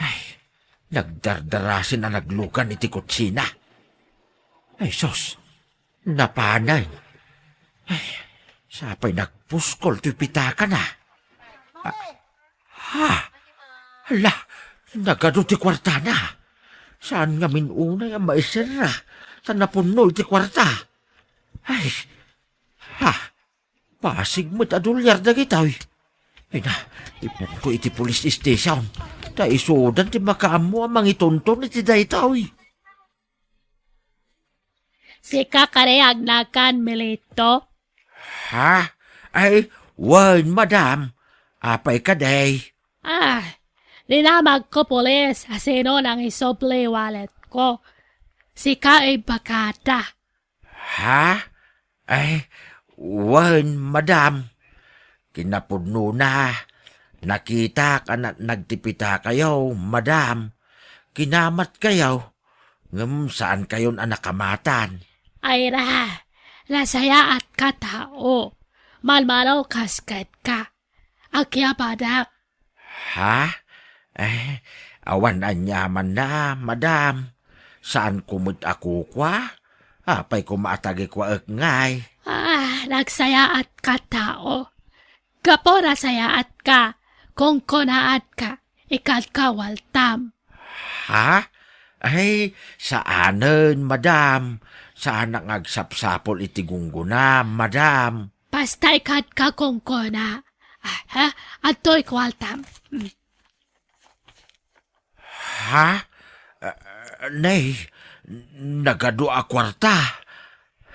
Ay, nagdardarasen a naglugan iti kutsina. Ay, sus! Napanay. Ay, sapay nagpuskol ti pitakana. Ah, ha? Hala, nagadu ti kuartana. Saan ngamin unay a maiserra ta napunno iti kuarta? Ay, ha? Basig met a dolyar dagitoy. Ay na, ipunko iti police station. Ta isudan ti makaammo a mangitonton iti daytoy. Sika kadi agnakan, Milito? Ha? Ay, wen, madam. Apay kadi? Ah, dinamagko pulis a sino nangisubli walletko. Sika imbagada. Ha? Ay, wen, madam. Kinapudnona, nakitak a natnag ti pitakayo, madam. Kinamatkayo, ngem saankayon a nakamatan. Ay ra, nasayaatka tao. Malmalaw kas kenka. Agyabadak. Ha? Eh, awan aniamanna, madam. Saanko met a kukua? Apay koma a tagikuaek ngay? Ah, nagsayaatka tao. Gapu nasayaatka, Kongkonaat ka, ikadka waltam. Ha? Ay, saanen, madam. Saanak nga agsapsapul iti gunggonam, madam. Basta ikadka kongkona. Ah, ha? Adtoy kuartam. Hmm. Ha? Ah, nay, nagadu a kuarta.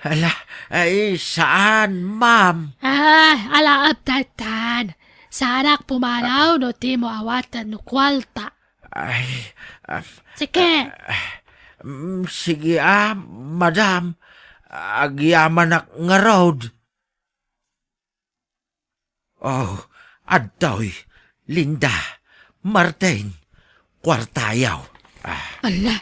Ala, ay, saan, ma'am? Ah, alaap daytan. Saanak pumanaw no dimo awaten no kuarta. Ay, ah, Sige. Ah, mm, sige, ah, madam. Agyamanak ngarud. Oh, adtoy, Linda, Martin, kuartayo. Ah. Ala.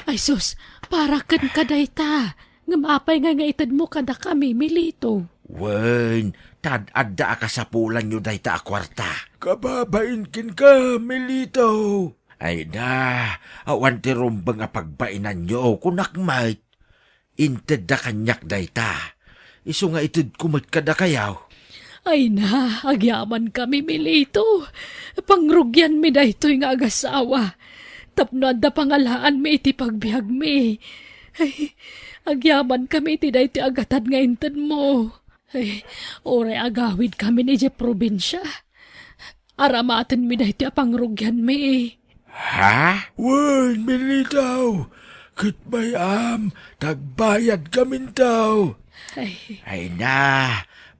Ay sus, para kenka dayta. Ngem apay ngay nga itedmo kadakami, Milito? Wen, ta ad-adda a kasapulanyo dayta a kuarta. Kababain kenka, Milito. Ay na, awan ti rumbeng a pagbainanyo, kunak met. Intedda kaniak dayta. Isu nga itedko met kadakayo. Ay na, agyamankami, Milito. Pangrugianmi daytoy nga agasawa. Tapno adda pangalaanmi iti pagbiagmi. Ay, agyamankami iti daytoy a gatad nga intedmo. Ay, uray agawidkami idiay probinsia. Aramatenmi daytoy a pangrugianmi. Ha? Wen, Milito, ket bay-am, ta agbayadkaminto. Ay. Ay na,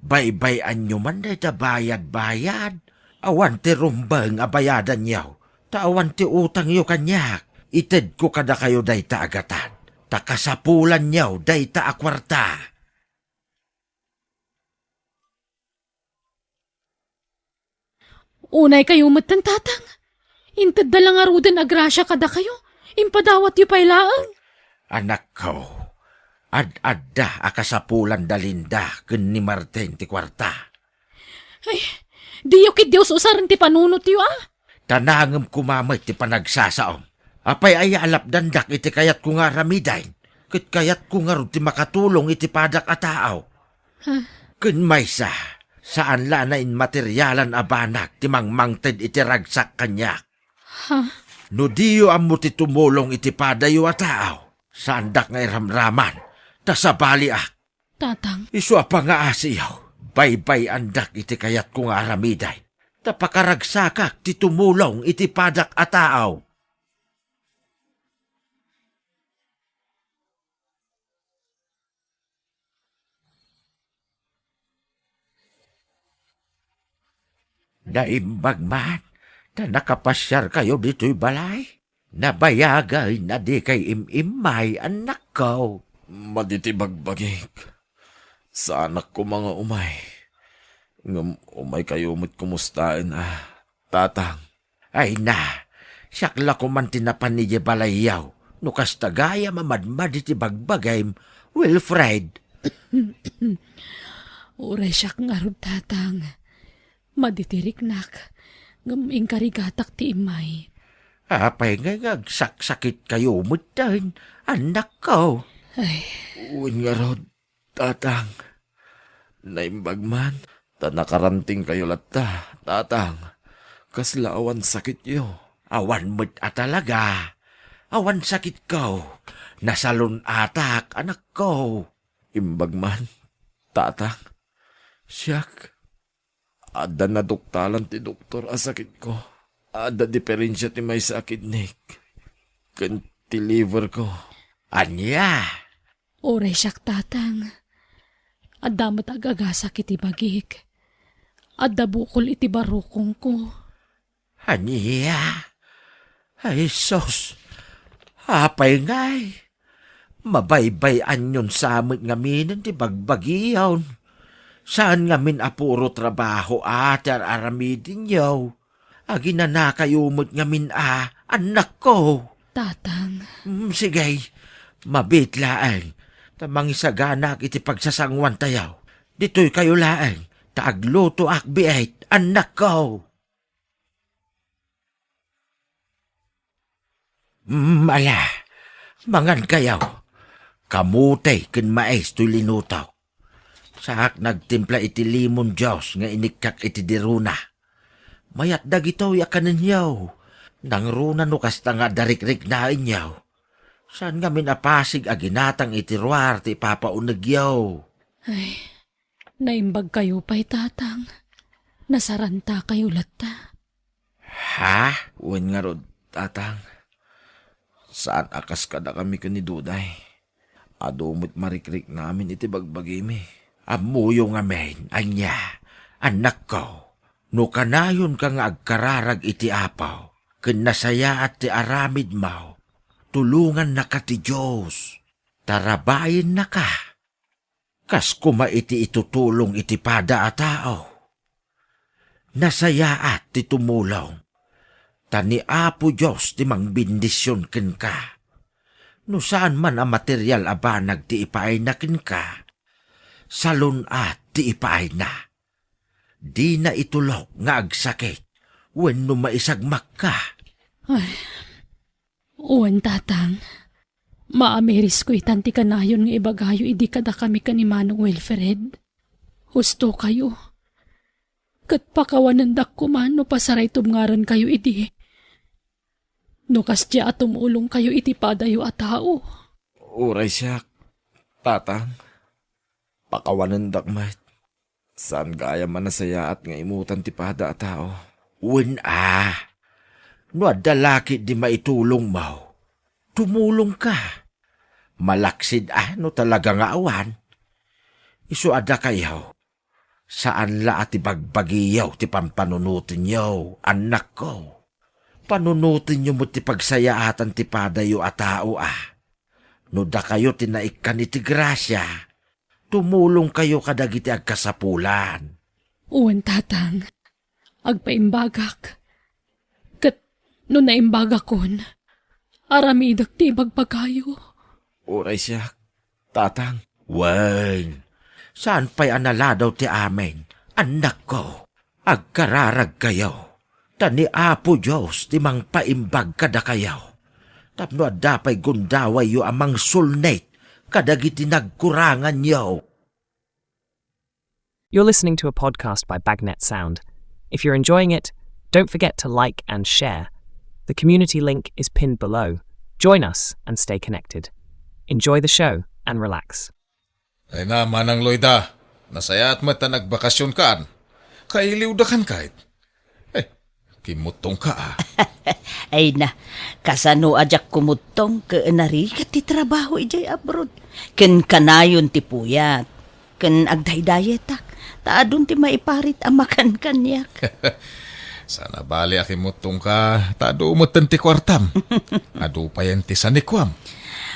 baybay-anyo man dayta bayad-bayad. Awan ti rumbeng a bayadanyo, ta awan ti utangyo kaniak. Itedko kadakayo dayta a gatad, ta kasapulanyo dayta a kuarta. Unay kayo metten, Tatang. Intedda la ngaruden a grasia kadakayo. Impadawatyo pay laeng. Anakko, ad-adda a kasapulan da Linda ken ni Martin ti kuarta. Ay, diyo ketdi us-usaren ti panunotyo, a? Ta nangem koma met ti panagsasaom. Apay aya a lapdandak iti kayatko nga aramiden? Ket kayatko ngarud ti makatulong iti padak a tao. Huh? Ken maysa, saan la a nainmaterialan a banag ti mangmangted iti ragsak kaniak. Huh? No diyo ammo ti tumulong iti padayo a tao, saandak nga iramraman, ta sabaliak. Tatang. Isu a pangaasiyo, baybay-andak iti kayatko nga aramiden, ta pakaragsakak ti tumulong iti padak a tao. Naimbag man ta nakapasiarkayo ditoy balay. Nabayagen a dikay im-immay, annakko. Madi ti bagbagik. Saanak koma nga umay. Ngem umaykayo met komustaen a, Tatang. Ay na, siak la koman ti napan idiay balayyo. No kasta gayam a madmadi ti bagbagim, Wilfred. Uray siak ngarud, Tatang. Madi ti riknak, ngem inkarigatak ti immay. Apay ngay nga agsaksakitkayo metten, annakko? Ay. Wen ngarud, Tatang. Naimbag man, ta nakarantingkayo latta, Tatang. Kasla awan sakityo? Awan met a talaga. Awan sakitko. Nasalun-atak, anakko. Imbag man, Tatang. Siak, adda naduktalan ti doktor a sakitko. Adda diferensia ti maysa a kidnik ken ti liver ko. Ania? Uray siak, Tatang. Adda met agagasak iti bagik. Adda bukol iti barukongko. Ania? Ay, sus! Apay ngay? Mabaybay-anyon sa met ngaminen ti bagbagiyon. Saan ngamin a puro trabaho a ti ar-aramidenyo. Aginanakayo met ngamin a, annakko. Tatang. Mm, sige, mabiit laeng, ta mangisaganak iti pagsasanguantayo. Ditoykayo laeng, ta aglutoak biit, annakko. Mm, ala, mangankayo. Kamote ken mais toy linutok. Saak nagtimpla iti lemon juice nga inikkak iti dirona. Mayat dagitoy a kanenyo. Nangruna no kasta nga adda rikriknaenyo. Saan ngamin a pasig a ginatang iti ruar ti ipapaunegyo. Ay, naimbagkayo pay, Tatang. Nasarantakayo latta. Ha? Wen ngarud, Tatang. Saan a kas kadakami ken ni Duday. Adu met marikriknamin iti bagbagimi. Ammoyo ngamin, ania, annakko, no kanayonka nga agkararag iti Apo, ken nasayaat ti aramidmo, tulongannaka ti Dios. Tarabayennaka. Kas koma iti itutulong iti pada a tao. Nasayaat ti tumulong, ta ni Apo Dios ti mangbendision kenka. No saan man a material a banag ti ipaayna kenka, salun-at ti ipaayna. Dina itulok nga agsakit wenno maisagmakka. Ay, wen, Tatang. Maamirisko itan ti kanayon nga ibagayo idi kadakami ken ni Manong Wilfred. Hustokayo. Ket pakawanendak koma no pasaraytubngarenkayo idi. No kasdiay a tumulongkayo iti padayo a tao. Uray siak, Tatang. Pakawanendak met. Saan gayam a nasayaat nga imutan ti pada a tao. Wen a, no adda la ketdi maitulongmo, tumulongka. Malaksid a no talaga nga awan. Isu a dakayo, saan la a ti bagbagiyo ti pampanunotenyo, annakko. Panunotenyo met ti pagsayaatan ti padayo a tao a. No dakayo ti naikkan iti grasia, tumulongkayo kadagiti agkasapulan. Wen, Tatang. Agpaimbagak. Ket no naimbagakon, aramidek ti ibagbagayo. Uray siak, Tatang. Wen, saan pay a naladaw ti amin, annakko. Agkararagkayo, ta ni Apo Dios ti mangpaimbag kadakayo. Tapno adda pay gundawayyo a mangsulnit kadagiti nagkuranganyo. You're listening to a podcast by Bagnet Sound. If you're enjoying it, don't forget to like and share. The community link is pinned below. Join us and stay connected. Enjoy the show and relax. Ay na, Manang Loida, nasayaat met ta nagbakasyon kaan. Kailiwda kan kayat. Eh, kimuttong ka, ah. Ay na, kasano a diak kumuttong ket narigat ti trabaho idiay abroad. Ken kanayon ti puyat. Ken agdaydayetak, ta adun ti maiparit a makan kaniak. Saan a bali a kimuttong ka, ta adu metten ti kuartam. Adu payen ti sanikuam.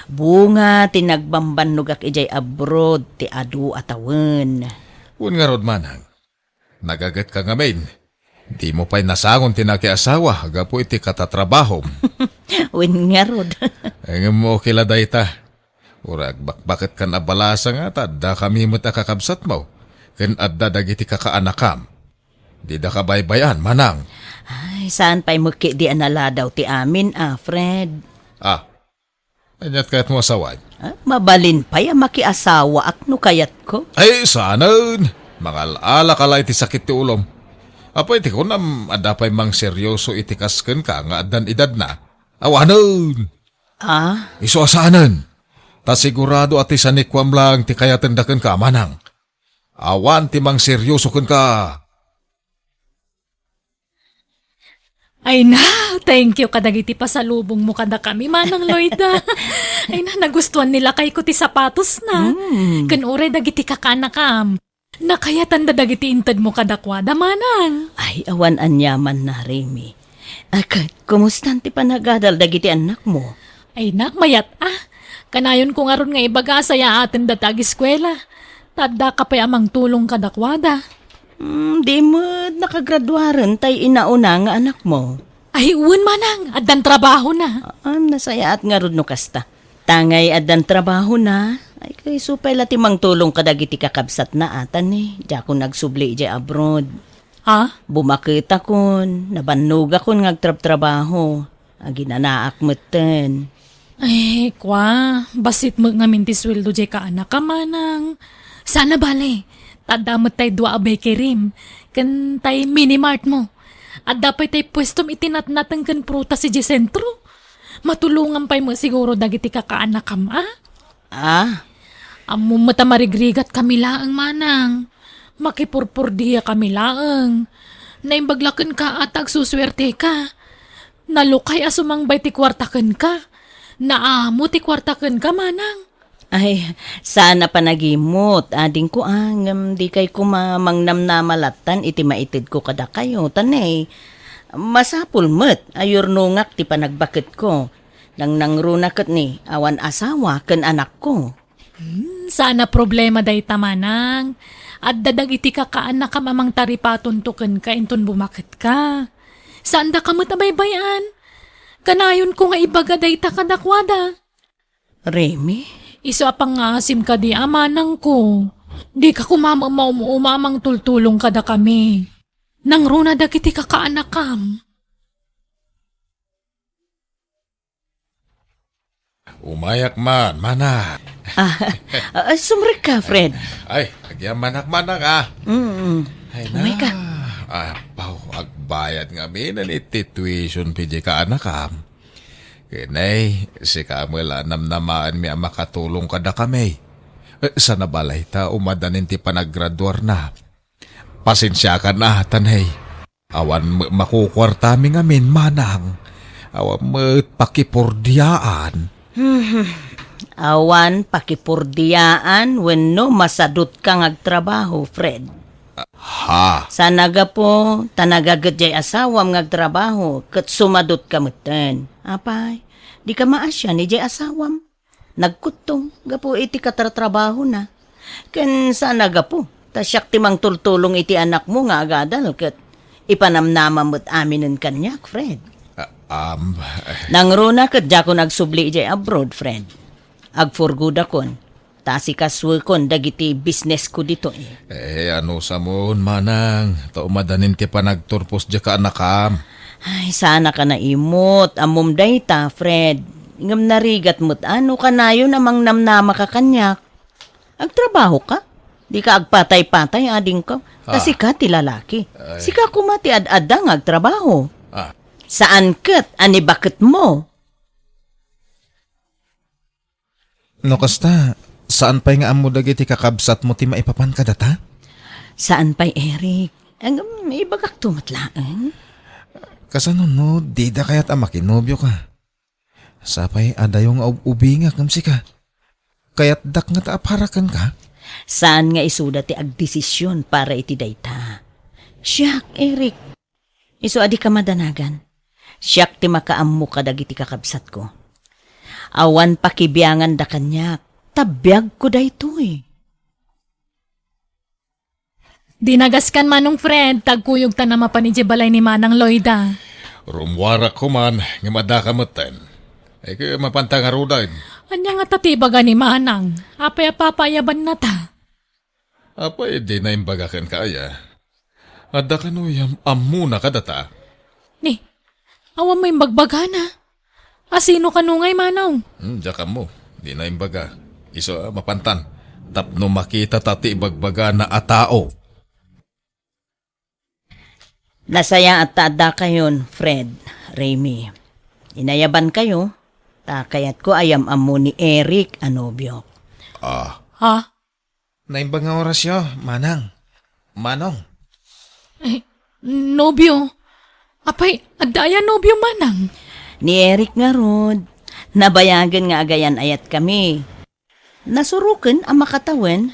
Bunga ti nagbambannogak idiay abroad ti adu a tawen. Wen ngarud, Manang, nagagetka ngamin. Dimo pay nasangon ti nakiasawa gapu iti katatrabahom. Wen ngarud. Ngem okay la dayta. Uray agbakbaketkan a balasang ta adda kami met a kakabsatmo, ken adda dagiti kakaanakam. Dida kabaybay-an, Manang. Ay, saan pay met ketdi a naladaw ti amin, a, Fred? Ah, aniat kayatmo a sawen? Ah, mabalin pay a makiasawaak no kayatko. Ay, saanen! Mangal-alak a la iti sakit ti ulom. Apay ti kunam, adda pay mangseryoso iti kas kenka nga addan edadna? Awanen! Ah? Isu a saanen. Ta sigurado a ti sanikuam laeng ti kayatenda kenka, Manang. Awan ti mangseryoso kenka. Ay na, thank you kadagiti pasalubongmo kadakami, Manang Loida. Ay na, nagustuan ni lakayko ti sapatosna. Mm. Ken uray dagiti kakaanakam. Nakayatanda dagiti intedmo kadakuada, Manang. Ay, awan aniamanna, Remy. Ket, kumustan ti panagadal dagiti annakmo? Ay, nak, mayat a. Kanayonko ngarud nga ibaga a sayaatenda ti agiskuela. Ta addaka pay a mangtulong kadakuada. Hmm, di met nakagraduaren tay inauna nga anakmo? Ay, wen, Manang, addan trabahona. Ah, nasayaat ngarud no kasta. Tangay addan trabahona, ay kayso pay la ti mangtulong kadagiti kakabsatna a ta ni, diakon agsubli idiay abroad. Ha? Bumaketakon, nabannogakon nga agtrabtrabaho. Aginanaak metten. Ay, kua, bassit met ngamin ti sueldo diay kaanakam, Manang. Saan a bale, ta adda met tay dua a bakery, ken tay mini mart mo. Adda pay tay puestom iti natnateng ken prutas idiay sentro. Matulongan pay met siguro dagiti kakaanakam, a? Ah? Ammom met a marigrigatkami laeng, manang. Makipurpurdiakami laeng. Naimbag la kenka a ta agsusuerteka. Nalukay a sumangbay ti kuarta kenka. Naamo ti kuarta kenka, manang. Ay, saan a panagimut, adingko, a, ngem dikay koma mangnamnama lattan iti maitedko kadakayo, ta ne, masapul met a yurnongak ti panagbaketko. Nangnangruna ket ni, awan asawa ken anakko. Hmm, saan a problema dayta, manang. Adda dagiti kakaanakam a mangtaripatonto kenka inton bumaketka. Saandaka met a baybay-an. Kanayonko nga ibaga dayta kadakuada. Remy? Isu a pangngaasim kadi a manangko. Dika koma maum-uma a mangtultulong kadakami. Nangruna dagiti kakaanakam. Umayak man, manang. Ah, ah, sumrekka, Fred. Ay, agyamanak, manang, a. Mm. Ay, umayka. Apaw, agbayad ngamin iti tuition fee diay kaanakam. Ken ay, sika met la namnamaenmi a makatulong kadakami. Eh, sana balay ta umadanin ti panagraduarna. Pasensiakan a, ta ne, awan met makukuartami ngamin, manang. Awan met pakipurdiaan. Hmm, awan pakipurdiaan wenno masadutka nga agtrabaho, Fred. Ha? Saan a gapu ta nagaget diay asawam nga agtrabaho ket sumadutka metten. Apay, dika maasian idiay asawam. Nagkuttong gapu iti katratrabahona. Ken saan a gapu ta siak ti mangtultulong iti anakmo nga agadal ket ipanamnama met aminen kaniak, Fred. Ah, um, Nangruna ket diakon agsubli idiay abroad, Fred. Agpurgodakon. Ta asikasuekon dagiti businessko ditoy. Eh, anusamon, manang, ta umadanin ti panagturpos diay kaanakam. Ay, saanaka naimut. Ammom dayta, Fred. Ngem narigat met a no kanayon a mangnamnamaka kaniak. Agtrabahoka? Dika agpatay-patay, adingko. Ta Ah. sika ti lalaki. Ay. Sika koma ti ad-adda nga agtrabaho. Ah. Saan ket a ni baketmo. No kasta, saan pay nga ammo dagiti kakabsatmo ti maipapan kadata? Saan pay, Eric. Ngem, ibagakto met laeng. Kasano no dida kayat a makinobioka? Sapay a dayo nga ub-ubingak ngem sika. Kayatdak ngata a para kenka? Saan nga isuda ti agdesisyon para iti dayta. Siak, Eric. Isu a dika madanagan. Siak ti makaammo kadagiti kakabsatko. Awan pakibianganda kaniak, ta biagko daytoy. Dinagaskan, Manong Fred, ta agkuyogtan a mapan idiay balay ni Manang Loida. Rummuarak koman, ngem addaka metten. Ay, mapanta ngaruden. Ania ngata ti ibaga ni Manang? Apay a papaayabannata? Apay, dina imbaga kenka aya? Adda kano yam-, ammona kadata? Ni, awan mo imbagbagana. A sino kano ngay, Manong? Hmm, diak ammo. Dina imbaga. Isu a mapantan. Tapno makitata ti ibagbagana a tao. Nasayaat ta addakayon, Fred, Remy. Inayabankayo, ta kayatko a yam-ammo ni Eric a nobiok. Ah. Ha? Naimbag nga orasyo, Manang. Manong. Eh, nobio? Apay, adda aya nobio, Manang? Ni Eric ngarud. Nabayagen nga agayan-ayatkami. Nasuroken a makatawen.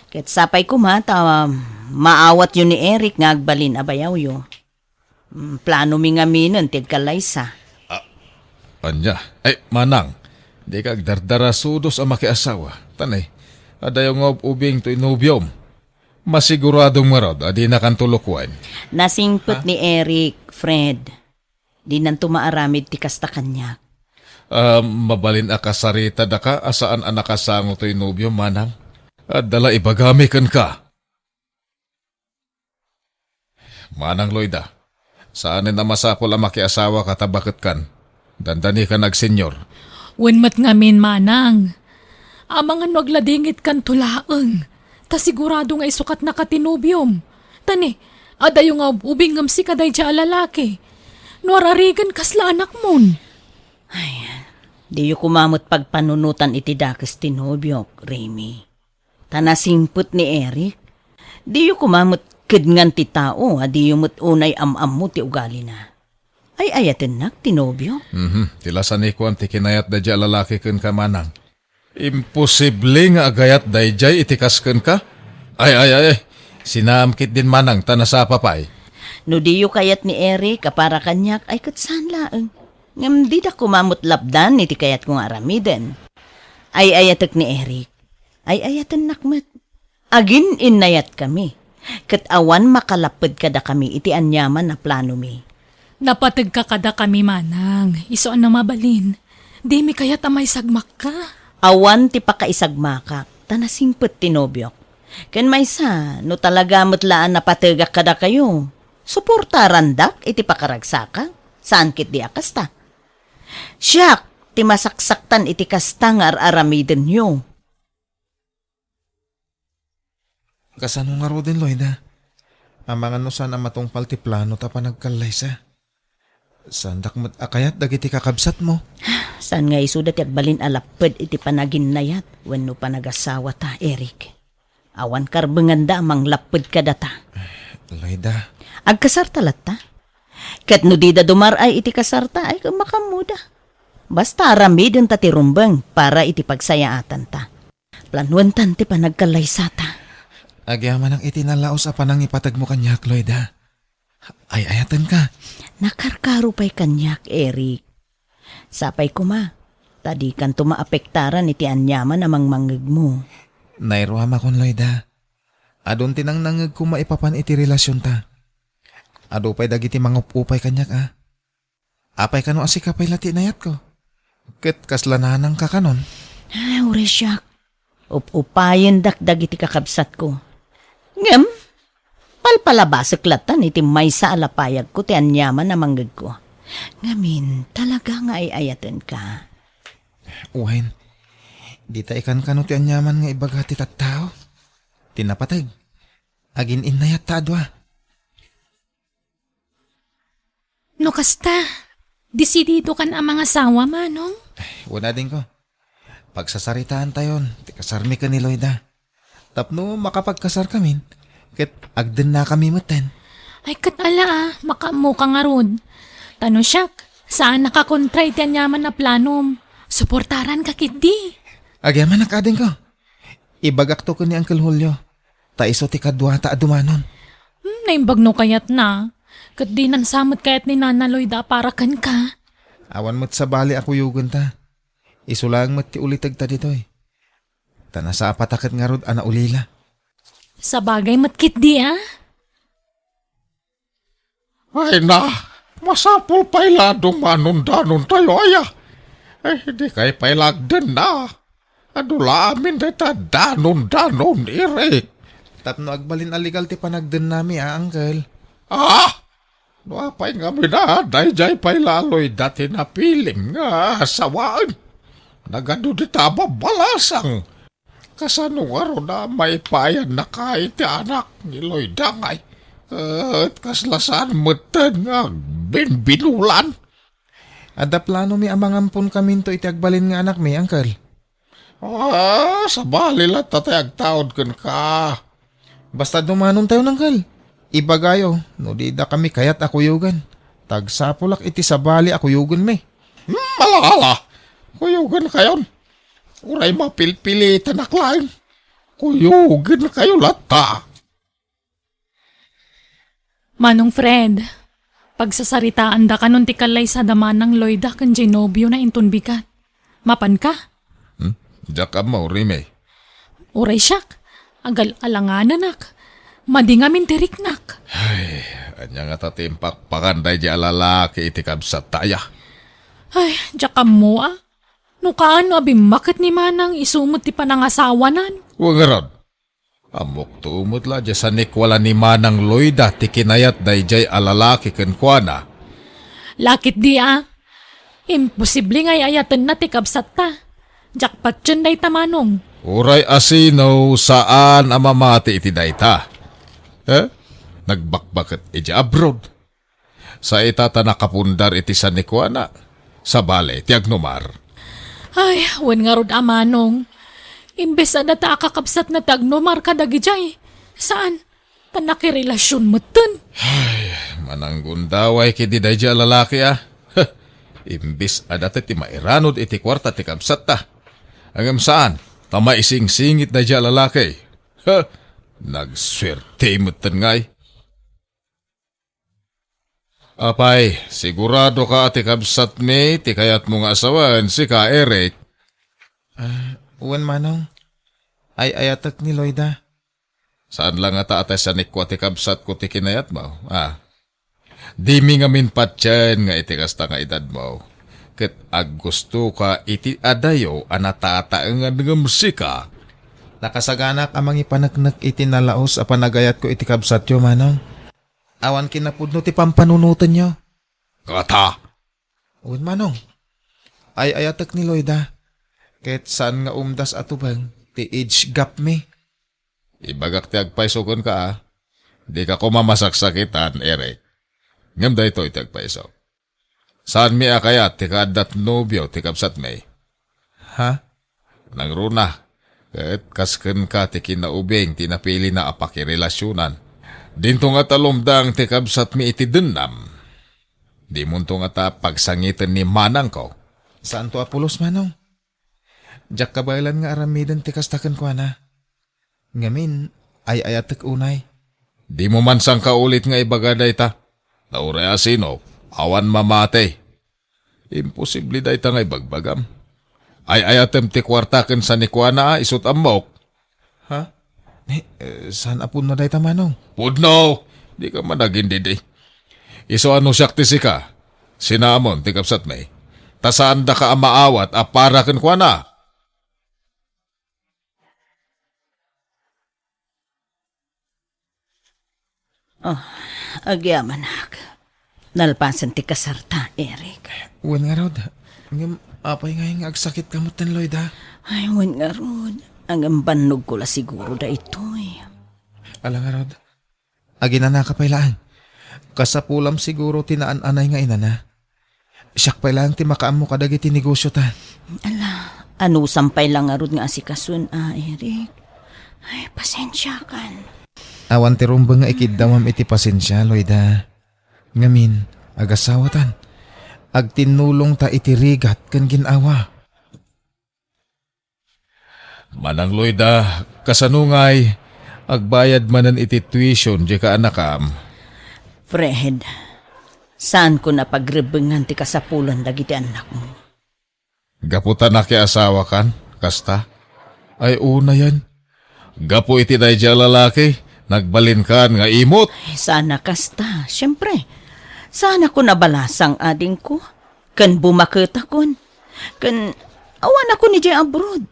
Ket sapay koma ta maawatyo ni Eric nga agbalin a bayawyo. Mm, planomi ngaminen ti agkallaysa. Ah, ania? Ay, Manang, dika agdardarasudos a makiasawa. Ta ne, adayo nga ub-ubing toy nobiom. Masiguradom ngarud a dinakanto lukuen. Nasingpet Ha? ni Eric, Fred. Dinanto maaramid ti kasta kaniak. Ah, mabalin a kasaritadaka a saan a nakasango toy nobiom, Manang? Adda la ibagami kenka. Manang Loida, saanen a masapul a makiasawaka ta baketkan. Dandanikan agsenyor. Wen met ngamin, Manang. Amangan no agladingitkanto laeng, ta sigurado nga isukatnaka ti nobiom. Ta ne, Adayo nga ub-ubing ngem sika daydiay a lalaki. No ar-arigen, kasla anakmon. Ay, diyo koma met pagpanunotan iti dakes ti nobiok, Remy. Ta nasingpet ni Eric. Diyo koma met kedngan ti tao a diyo met unay am-ammo ti ugalina. Ay-ayatennak ti nobio. Mhm. Ti lasanikuan ti kinayat daydiay a lalaki kenka, manang. Imposible nga agayat daydiay iti kas kenka. Ay, ay, ay, ay. Sinaam ketdin, manang, ta nasapa pay. No diyo kayat ni Eric a para kaniak, ay ket saan laeng. Ngem dida koma met lapdan iti kayatko nga aramiden. Ay-ayatek ni Eric. Ay-ayatennak met. Agin-innayatkami, ket awan makalapped kadakami iti aniaman a planomi. Napategka kadakami, manang, isu a no mabalin, dimi kayat a maisagmakka. Awan ti pakaisagmakak, ta nasingpet ti nobiok. Ken maysa, no talaga met la a napategak kadakayo, suportarandak iti pakaragsakak, saan ketdi a kasta. Siak ti masaksaktan iti kasta nga ar-aramidenyo. Kasano ngaruden, Loida? Amangan no saan a matungpal ti plano ta panagkallaysa. Saandak met a kayat dagiti kakabsatmo. Saan nga isuda ti agbalin a lapped iti panaginnayat wenno panagasawata, Eric. Awan karbenganda a manglapped kadata. Loida. Agkasarta latta? Ket no dida dumar-ay iti kasarta, ay, makaammoda. Basta aramidenta ti rumbeng para iti pagsayaatanta. Planuentan ti panagkallaysata. Agyamanak iti nalaos a panangipategmo kaniak, Loida. Ay-ayatenka. Nakarkaro pay kaniak, Eric. Sapay koma, ta dikanto maapektaran iti aniaman a mangmangngegmo. Nairuamakon, Loida. Adun ti nangnangngegko maipapan iti relasionta. Adu pay dagiti mangup-upay kaniak, a. Apay kano a sika pay la ti inayatko? Ket kasla nanangka kanon? Ah, uray siak. Up-upayendak dagiti kakabsatko. Ngem, palpalabasek latta iti maysa a lapayagko ti aniaman a mangngegko. Ngamin, talaga nga ay-ayatenka. Wen, dita ikankano ti aniaman nga ibaga ti tattao? Ti napateg. Agin-innayatta a dua. No kasta, desididokan a mangasawa, Manong? Wen, adingko. Pagsasaritaantayon ti kasarmi ken ni Loida. Tapno makapagkasarkamin, ket agdennakami metten. Ay, ket ala, a, makaammoka ngarud. Ta no siak, saan a kakontra iti aniaman a planom. Suportaranka ketdi. Agyamanak, adingko. Ibagakto ken ni Uncle Julio. Ta isu ti kaduata a dumanon. Hmm, naimbag no kayatna. Ket dinan sa met kayat ni Nana Loida a para kenka. Awan met sabali a kuyogenta. Isu laeng met ti ulitegta ditoy. Ta nasapata ket ngarud a naulila. Sabagay met ketdi, a? Ay na, masapul pay la a dumanon-danontayo, aya. Ay, dikay pay la agdenna. Adu la amin dayta danon-danon, Eric. Tapno agbalin a legal ti panagdennami, a, uncle. Ah! No apay ngamin a, daydiay pay la a Loida ti napilim nga asawaen. Nagadu dita a babbalasang. Kasano ngarud a maipayannaka iti anak ni Loida ngay? Ket kasla saan metten nga agbinbinulan? Adda planomi a mangamponkaminto iti agbalin nga anakmi, uncle. Ah, sabali latta ti agtaud kenka. Basta dumanontayon, uncle. Ibagayo, no didakami kayat a kuyogan, ta agsapulak iti sabali a kuyogenmi. Hmm, ala, ala. Kuyogenkayon. Uray mapilpilitanak laeng. Kuyogenkayo latta. Manong Fred, pagsasaritaandakanon ti kallaysa da Manang Loida ken diay nobiona inton bigat. Mapanka? Hmm? Diak ammo, Rime. Uray siak, agal-alangananak. Madi ngamin ti riknak. Ay, ania ngata ti impakpakan daydiay a lalaki iti kabsatta, aya? Ay, diak ammo, a. No kaano a bimmaket ni Manang isu met ti panangasawanan. Wen ngarud, ammokto met la diay sanikuala ni Manang Loida ti kinayat daydiay a lalaki kenkuana. La ketdi, a. Imposible nga ay-ayatenna ti kabsatta. Diak patien dayta, Manong. Uray asino, saan a mamati iti dayta. Eh? nagbakbaket idiay abroad. Sa ita ta nakapundar iti sanikuana, sabali ti agnumar. Ay, wen ngarud a manong. Imbes a data a kakabsatna ti agnumar kadagidiay, saan, ta nakirelasion metten. Ay, mananggundaway ketdi daydiay a lalaki a. Heh, imbes a data ti mairanod iti kuarta ti kabsatta. Ngem saan, ta maisingsingit daydiay a lalaki. Heh, nagsuerte metten ngay. Apay, sigurado ka a ti kabsatmi ti kayatmo nga asawaen, sika, Eric? Ah, wen, manong. Ay-ayatek ni Loida. Saan la ngata a ti sanikua ti kabsatko ti kinayatmo, ah? Dimi ngamin patien nga iti kasta nga edadmo, ket aggustoka iti adayo a natataengan ngem sika. Nakasaganak a mangipaneknek iti nalaus a panagayatko iti kabsatyo, manong. Awan kinapudno ti pampanunotenyo. Ngata? Wen, manong. Ay-ayatek ni Loida, ket saan nga umdas a tubeng ti age gap mi. Ibagak ti agpayso kenka, a. Dika koma masaksakitan, Eric. Ngem daytoy ti agpayso. Saanmi a kayat ti kaaddat nobio ti kabsatmi. Ha? Nangruna, ket kas kenka ti kinaubing ti napilina a pakirelasionan. Dinto ngata lumdang ti kabsatmi iti dennam. Dimonto ngata pagsangiten ni manangko. Saanto a pulos, manong. Diak kabaelan nga aramiden ti kasta kenkuana. Ngamin, ay-ayatek unay. Dimo man sangkaulit nga ibaga dayta. Ta uray a sino, awan mamati. Imposible dayta nga ibagbagam. Ay-ayatem ti kuarta ken sanikuana a isut' ammok. Ha? Eh, eh, saan a pudno dayta, manong? Pudno! Dika man agindidi. Isu a no siak ti sika, sinamon ti kabsatmi. Ta saandaka a maawat a para kenkuana. Oh, agyamanak. Nalpasen ti kasarta, Eric. Wen ngarud. Ngem apay ngay nga agsakitka metten, Loida? Ay, wen ngarud. Ngem bannogko la siguro daytoy. Ala ngarud. Aginanaka pay laeng. Kasapulam siguro ti naan-anay nga inana. Siak pay laeng ti makaammo kadagiti negosiota. Ala, anusam pay la ngarud nga asikasuen, a, Eric. Ay, pasensiakan. Awan ti rumbeng nga ikiddawam iti pasensia, Loida. Ngamin, agasawatan. Agtinnulongta iti rigat ken gin-awa. Manang Loida, kasano ngay, agbayad manen iti tuition diay kaanakam? Fred, saanko a pagrebbengan ti kasapulan dagiti annakmo. Gapu ta nakiasawakan, kasta? Ay, unayen. Gapu iti daydiay a lalaki, nagbalinkan nga imot. Ay, saan a kasta, siempre. Saanakon a balasang, adingko. Ken bumaketakon. Ken awanakon idiay abroad.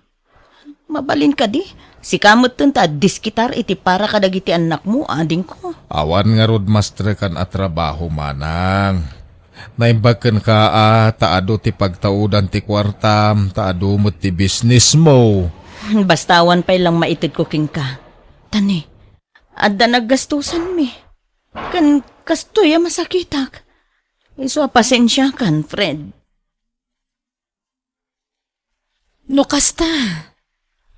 Mabalin kadi? Sika metten ta addiskitar iti para kadagiti annakmo, adingko. Awan ngarud mastrekan a trabaho, manang. Naimbag kenka a ta adu ti pagtaudan ti kuartam, ta adu met ti bisnismo. Basta awan pay lang maitedko kenka. Ta ni, adda naggastusanmi. Ken kastoy a masakitak. Isu a pasensiakan, Fred. No kasta,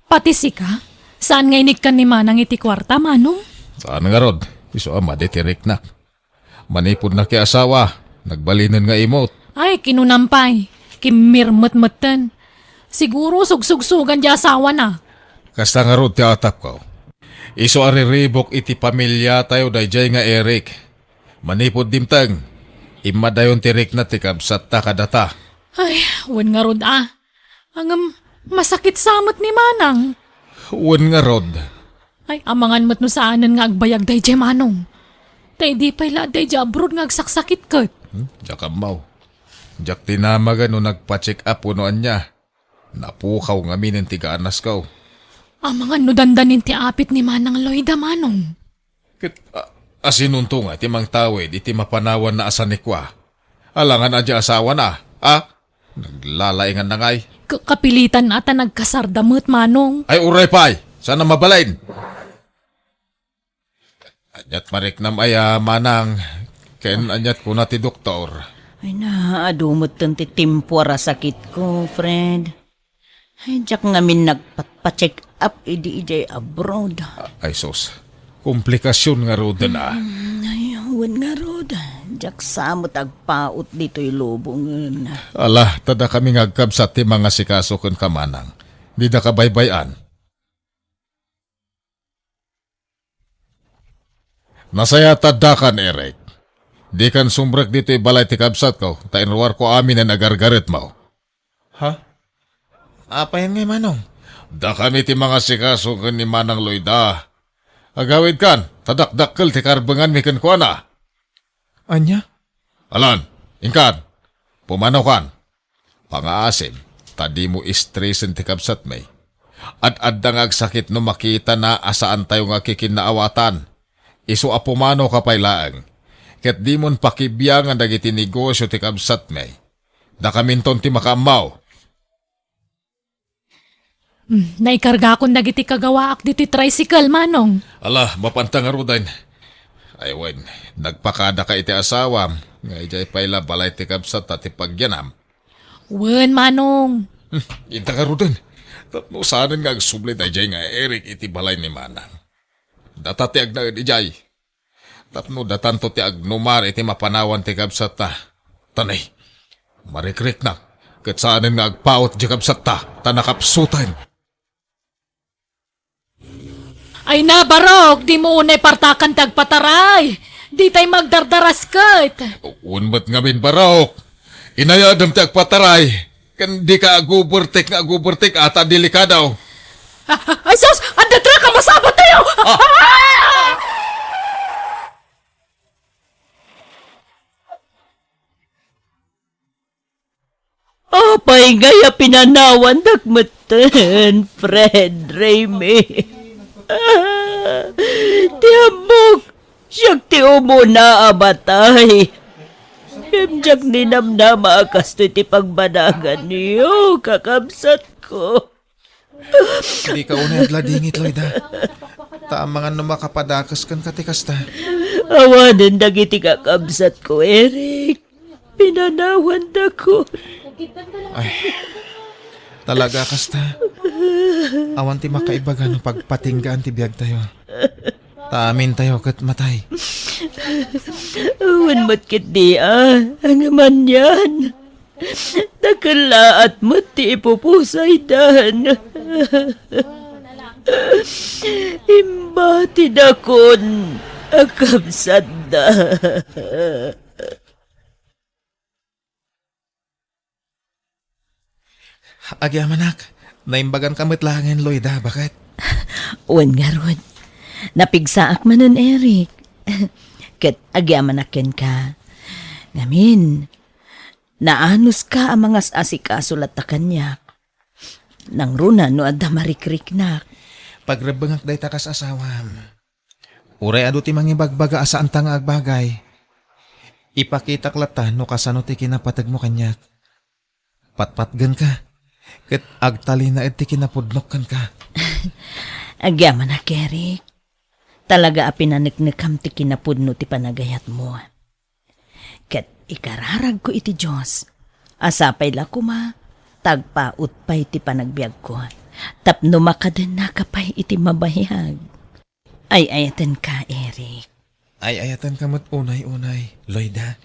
pati sika, saan nga inikkan ni Manang iti kuarta, Manong? Saan ngarud, isu a madi ti riknak. Manipud nakiasawa, nagbalinen nga imot. Ay, kinunam pay, kimmirmet metten. Siguro sugsugsugan di asawana. Kasta ngarud ti atapko. Isu a riribuk iti pamiliatayo daydiay nga Eric. Manipud dimteng, immadayon ti rikna ti kabsatta kadata. Ay, wen ngarud a. Ngem, masakit sa met ni Manang. Wen ngarud. Ay, amangan met no saanen nga agbayag daydiay, Manong. Ta idi pay la daydiay abroad nga agsaksakit ket. Hmm, diak ammo. Diak dinamagen no nagpa-check up wenno ania. Napukaw ngaminen ti ganasko. Amangan no dandanin ti apit ni Manang Loida, Manong. Ket, a, asinonto nga ti mangtawid iti mapanawanna a sanikua? Alangan a di asawana, a? Naglalainganna ngay. Ka-, kapilitan a ta nagkasarda met, Manong. Ay, uray pay! Saan a mabalin? Aniat mariknam aya, manang, ken aniat kuna ti doktor? Ay na, adu metten ti temporal a sakitko, Fred. Ay, diak ngamin nagpatpa-check up idi idiay abroad. Ay sus, komplikasyon ngaruden a. Mm, ay, wen ngarud, diak sa met agpaut ditoy lubongen. Ala, ta dakami nga agkabsat ti mangasikaso kenka, manang. Dida kabaybay-an. Nasayaat ta addakan, Eric. Dikan sumrek ditoy balay ti kabsatko, ta inruarko aminen a gargaretmo. Ha? Apayen ngay, manong? Dakami ti mangasikaso ken ni Manang Loida. Agawidkan, ta dakdakkel ti karbenganmi kenkuana. Ania? Alan, inkan, pumanaw kan. Pangaasim, ta dimo istresen ti kabsatmi. Ad-adda nga agsakit no makitana a saantayo nga kikinnaawatan. Isu a pumanaw ka pay laeng, ket dimon pakibiangan dagiti negosio ti kabsatmi. Dakaminton ti makaammo. Hmm, naikargakon dagiti kagawaak ditoy tricycle, manong. Ala, mapanta ngaruden. Ay wen, nagpakadaka iti asawam, nga idiay pay la balay ti kabsatta ti pagyanam. Wen, manong. Hmm, inta ngaruden. Tapno saanen nga agsubli daydiay nga Eric iti balay ni manang. Data ti agnaed idiay. Tapno datanto ti agnumar iti mapanawan ti kabsatta. Tanay, marikriknak, ket saanen nga agpaut ti kabsatta, ta nakapsuten. Ay na, Barok, dimo unay partakan ti agpataray. Ditay magdardarasket. Wen met ngamin, Barok. Inayadem ti agpataray. Ken dika agubertek nga agubertek a ta delikado. Ah, ah, ay sus! Adda truck a masabat tayo! Ah! Apay ngay a pinanawandak metten, Fred, Raymi? Ah, ti ammok, siak ti umuna a matay. Ngem diak ninamnama a kastoy ti pagbanaganyo, kakabsatko. Dika unay agladingit, Loida. Ta amangan no makapadakes kenka ti kasta. Awanen dagiti kakabsatko, Eric. Pinanawandakon. Ay, talaga kasta. Awan ti makaibaga no pagpatinggaan ti biagtayo. Ta amintayo ket matay. Wen met ketdi a, angmanyan. Nakellaat met ti ipupusaydan. Imbatidakon a kabsatda. Agyamanak, naimbaganka met laengen, Loida, baket? Wen ngarud, napigsaak manen, Eric. Ket agyamanak kenka. Ngamin, naanuska a mangas-asikaso latta kaniak. Nangruna no adda marikriknak. Pagrebbengak dayta kas asawam. Uray adu ti mangibagbaga a saanta nga agbagay, ipakitak latta no kasano ti kinapategmo kaniak. Patpatgenka, ket agtalinaed ti kinapudnok kenka. Agyamanak, Eric. Talaga a pinaneknekam ti kinapudno ti panagayatmo. Ket ikararagko iti Dios a sapay la koma ta agpaut pay ti panagbiagko tapno makadennaka pay iti mabayag. Ay-ayatenka, Eric. Ay-ayatenka met unay-unay, Loida.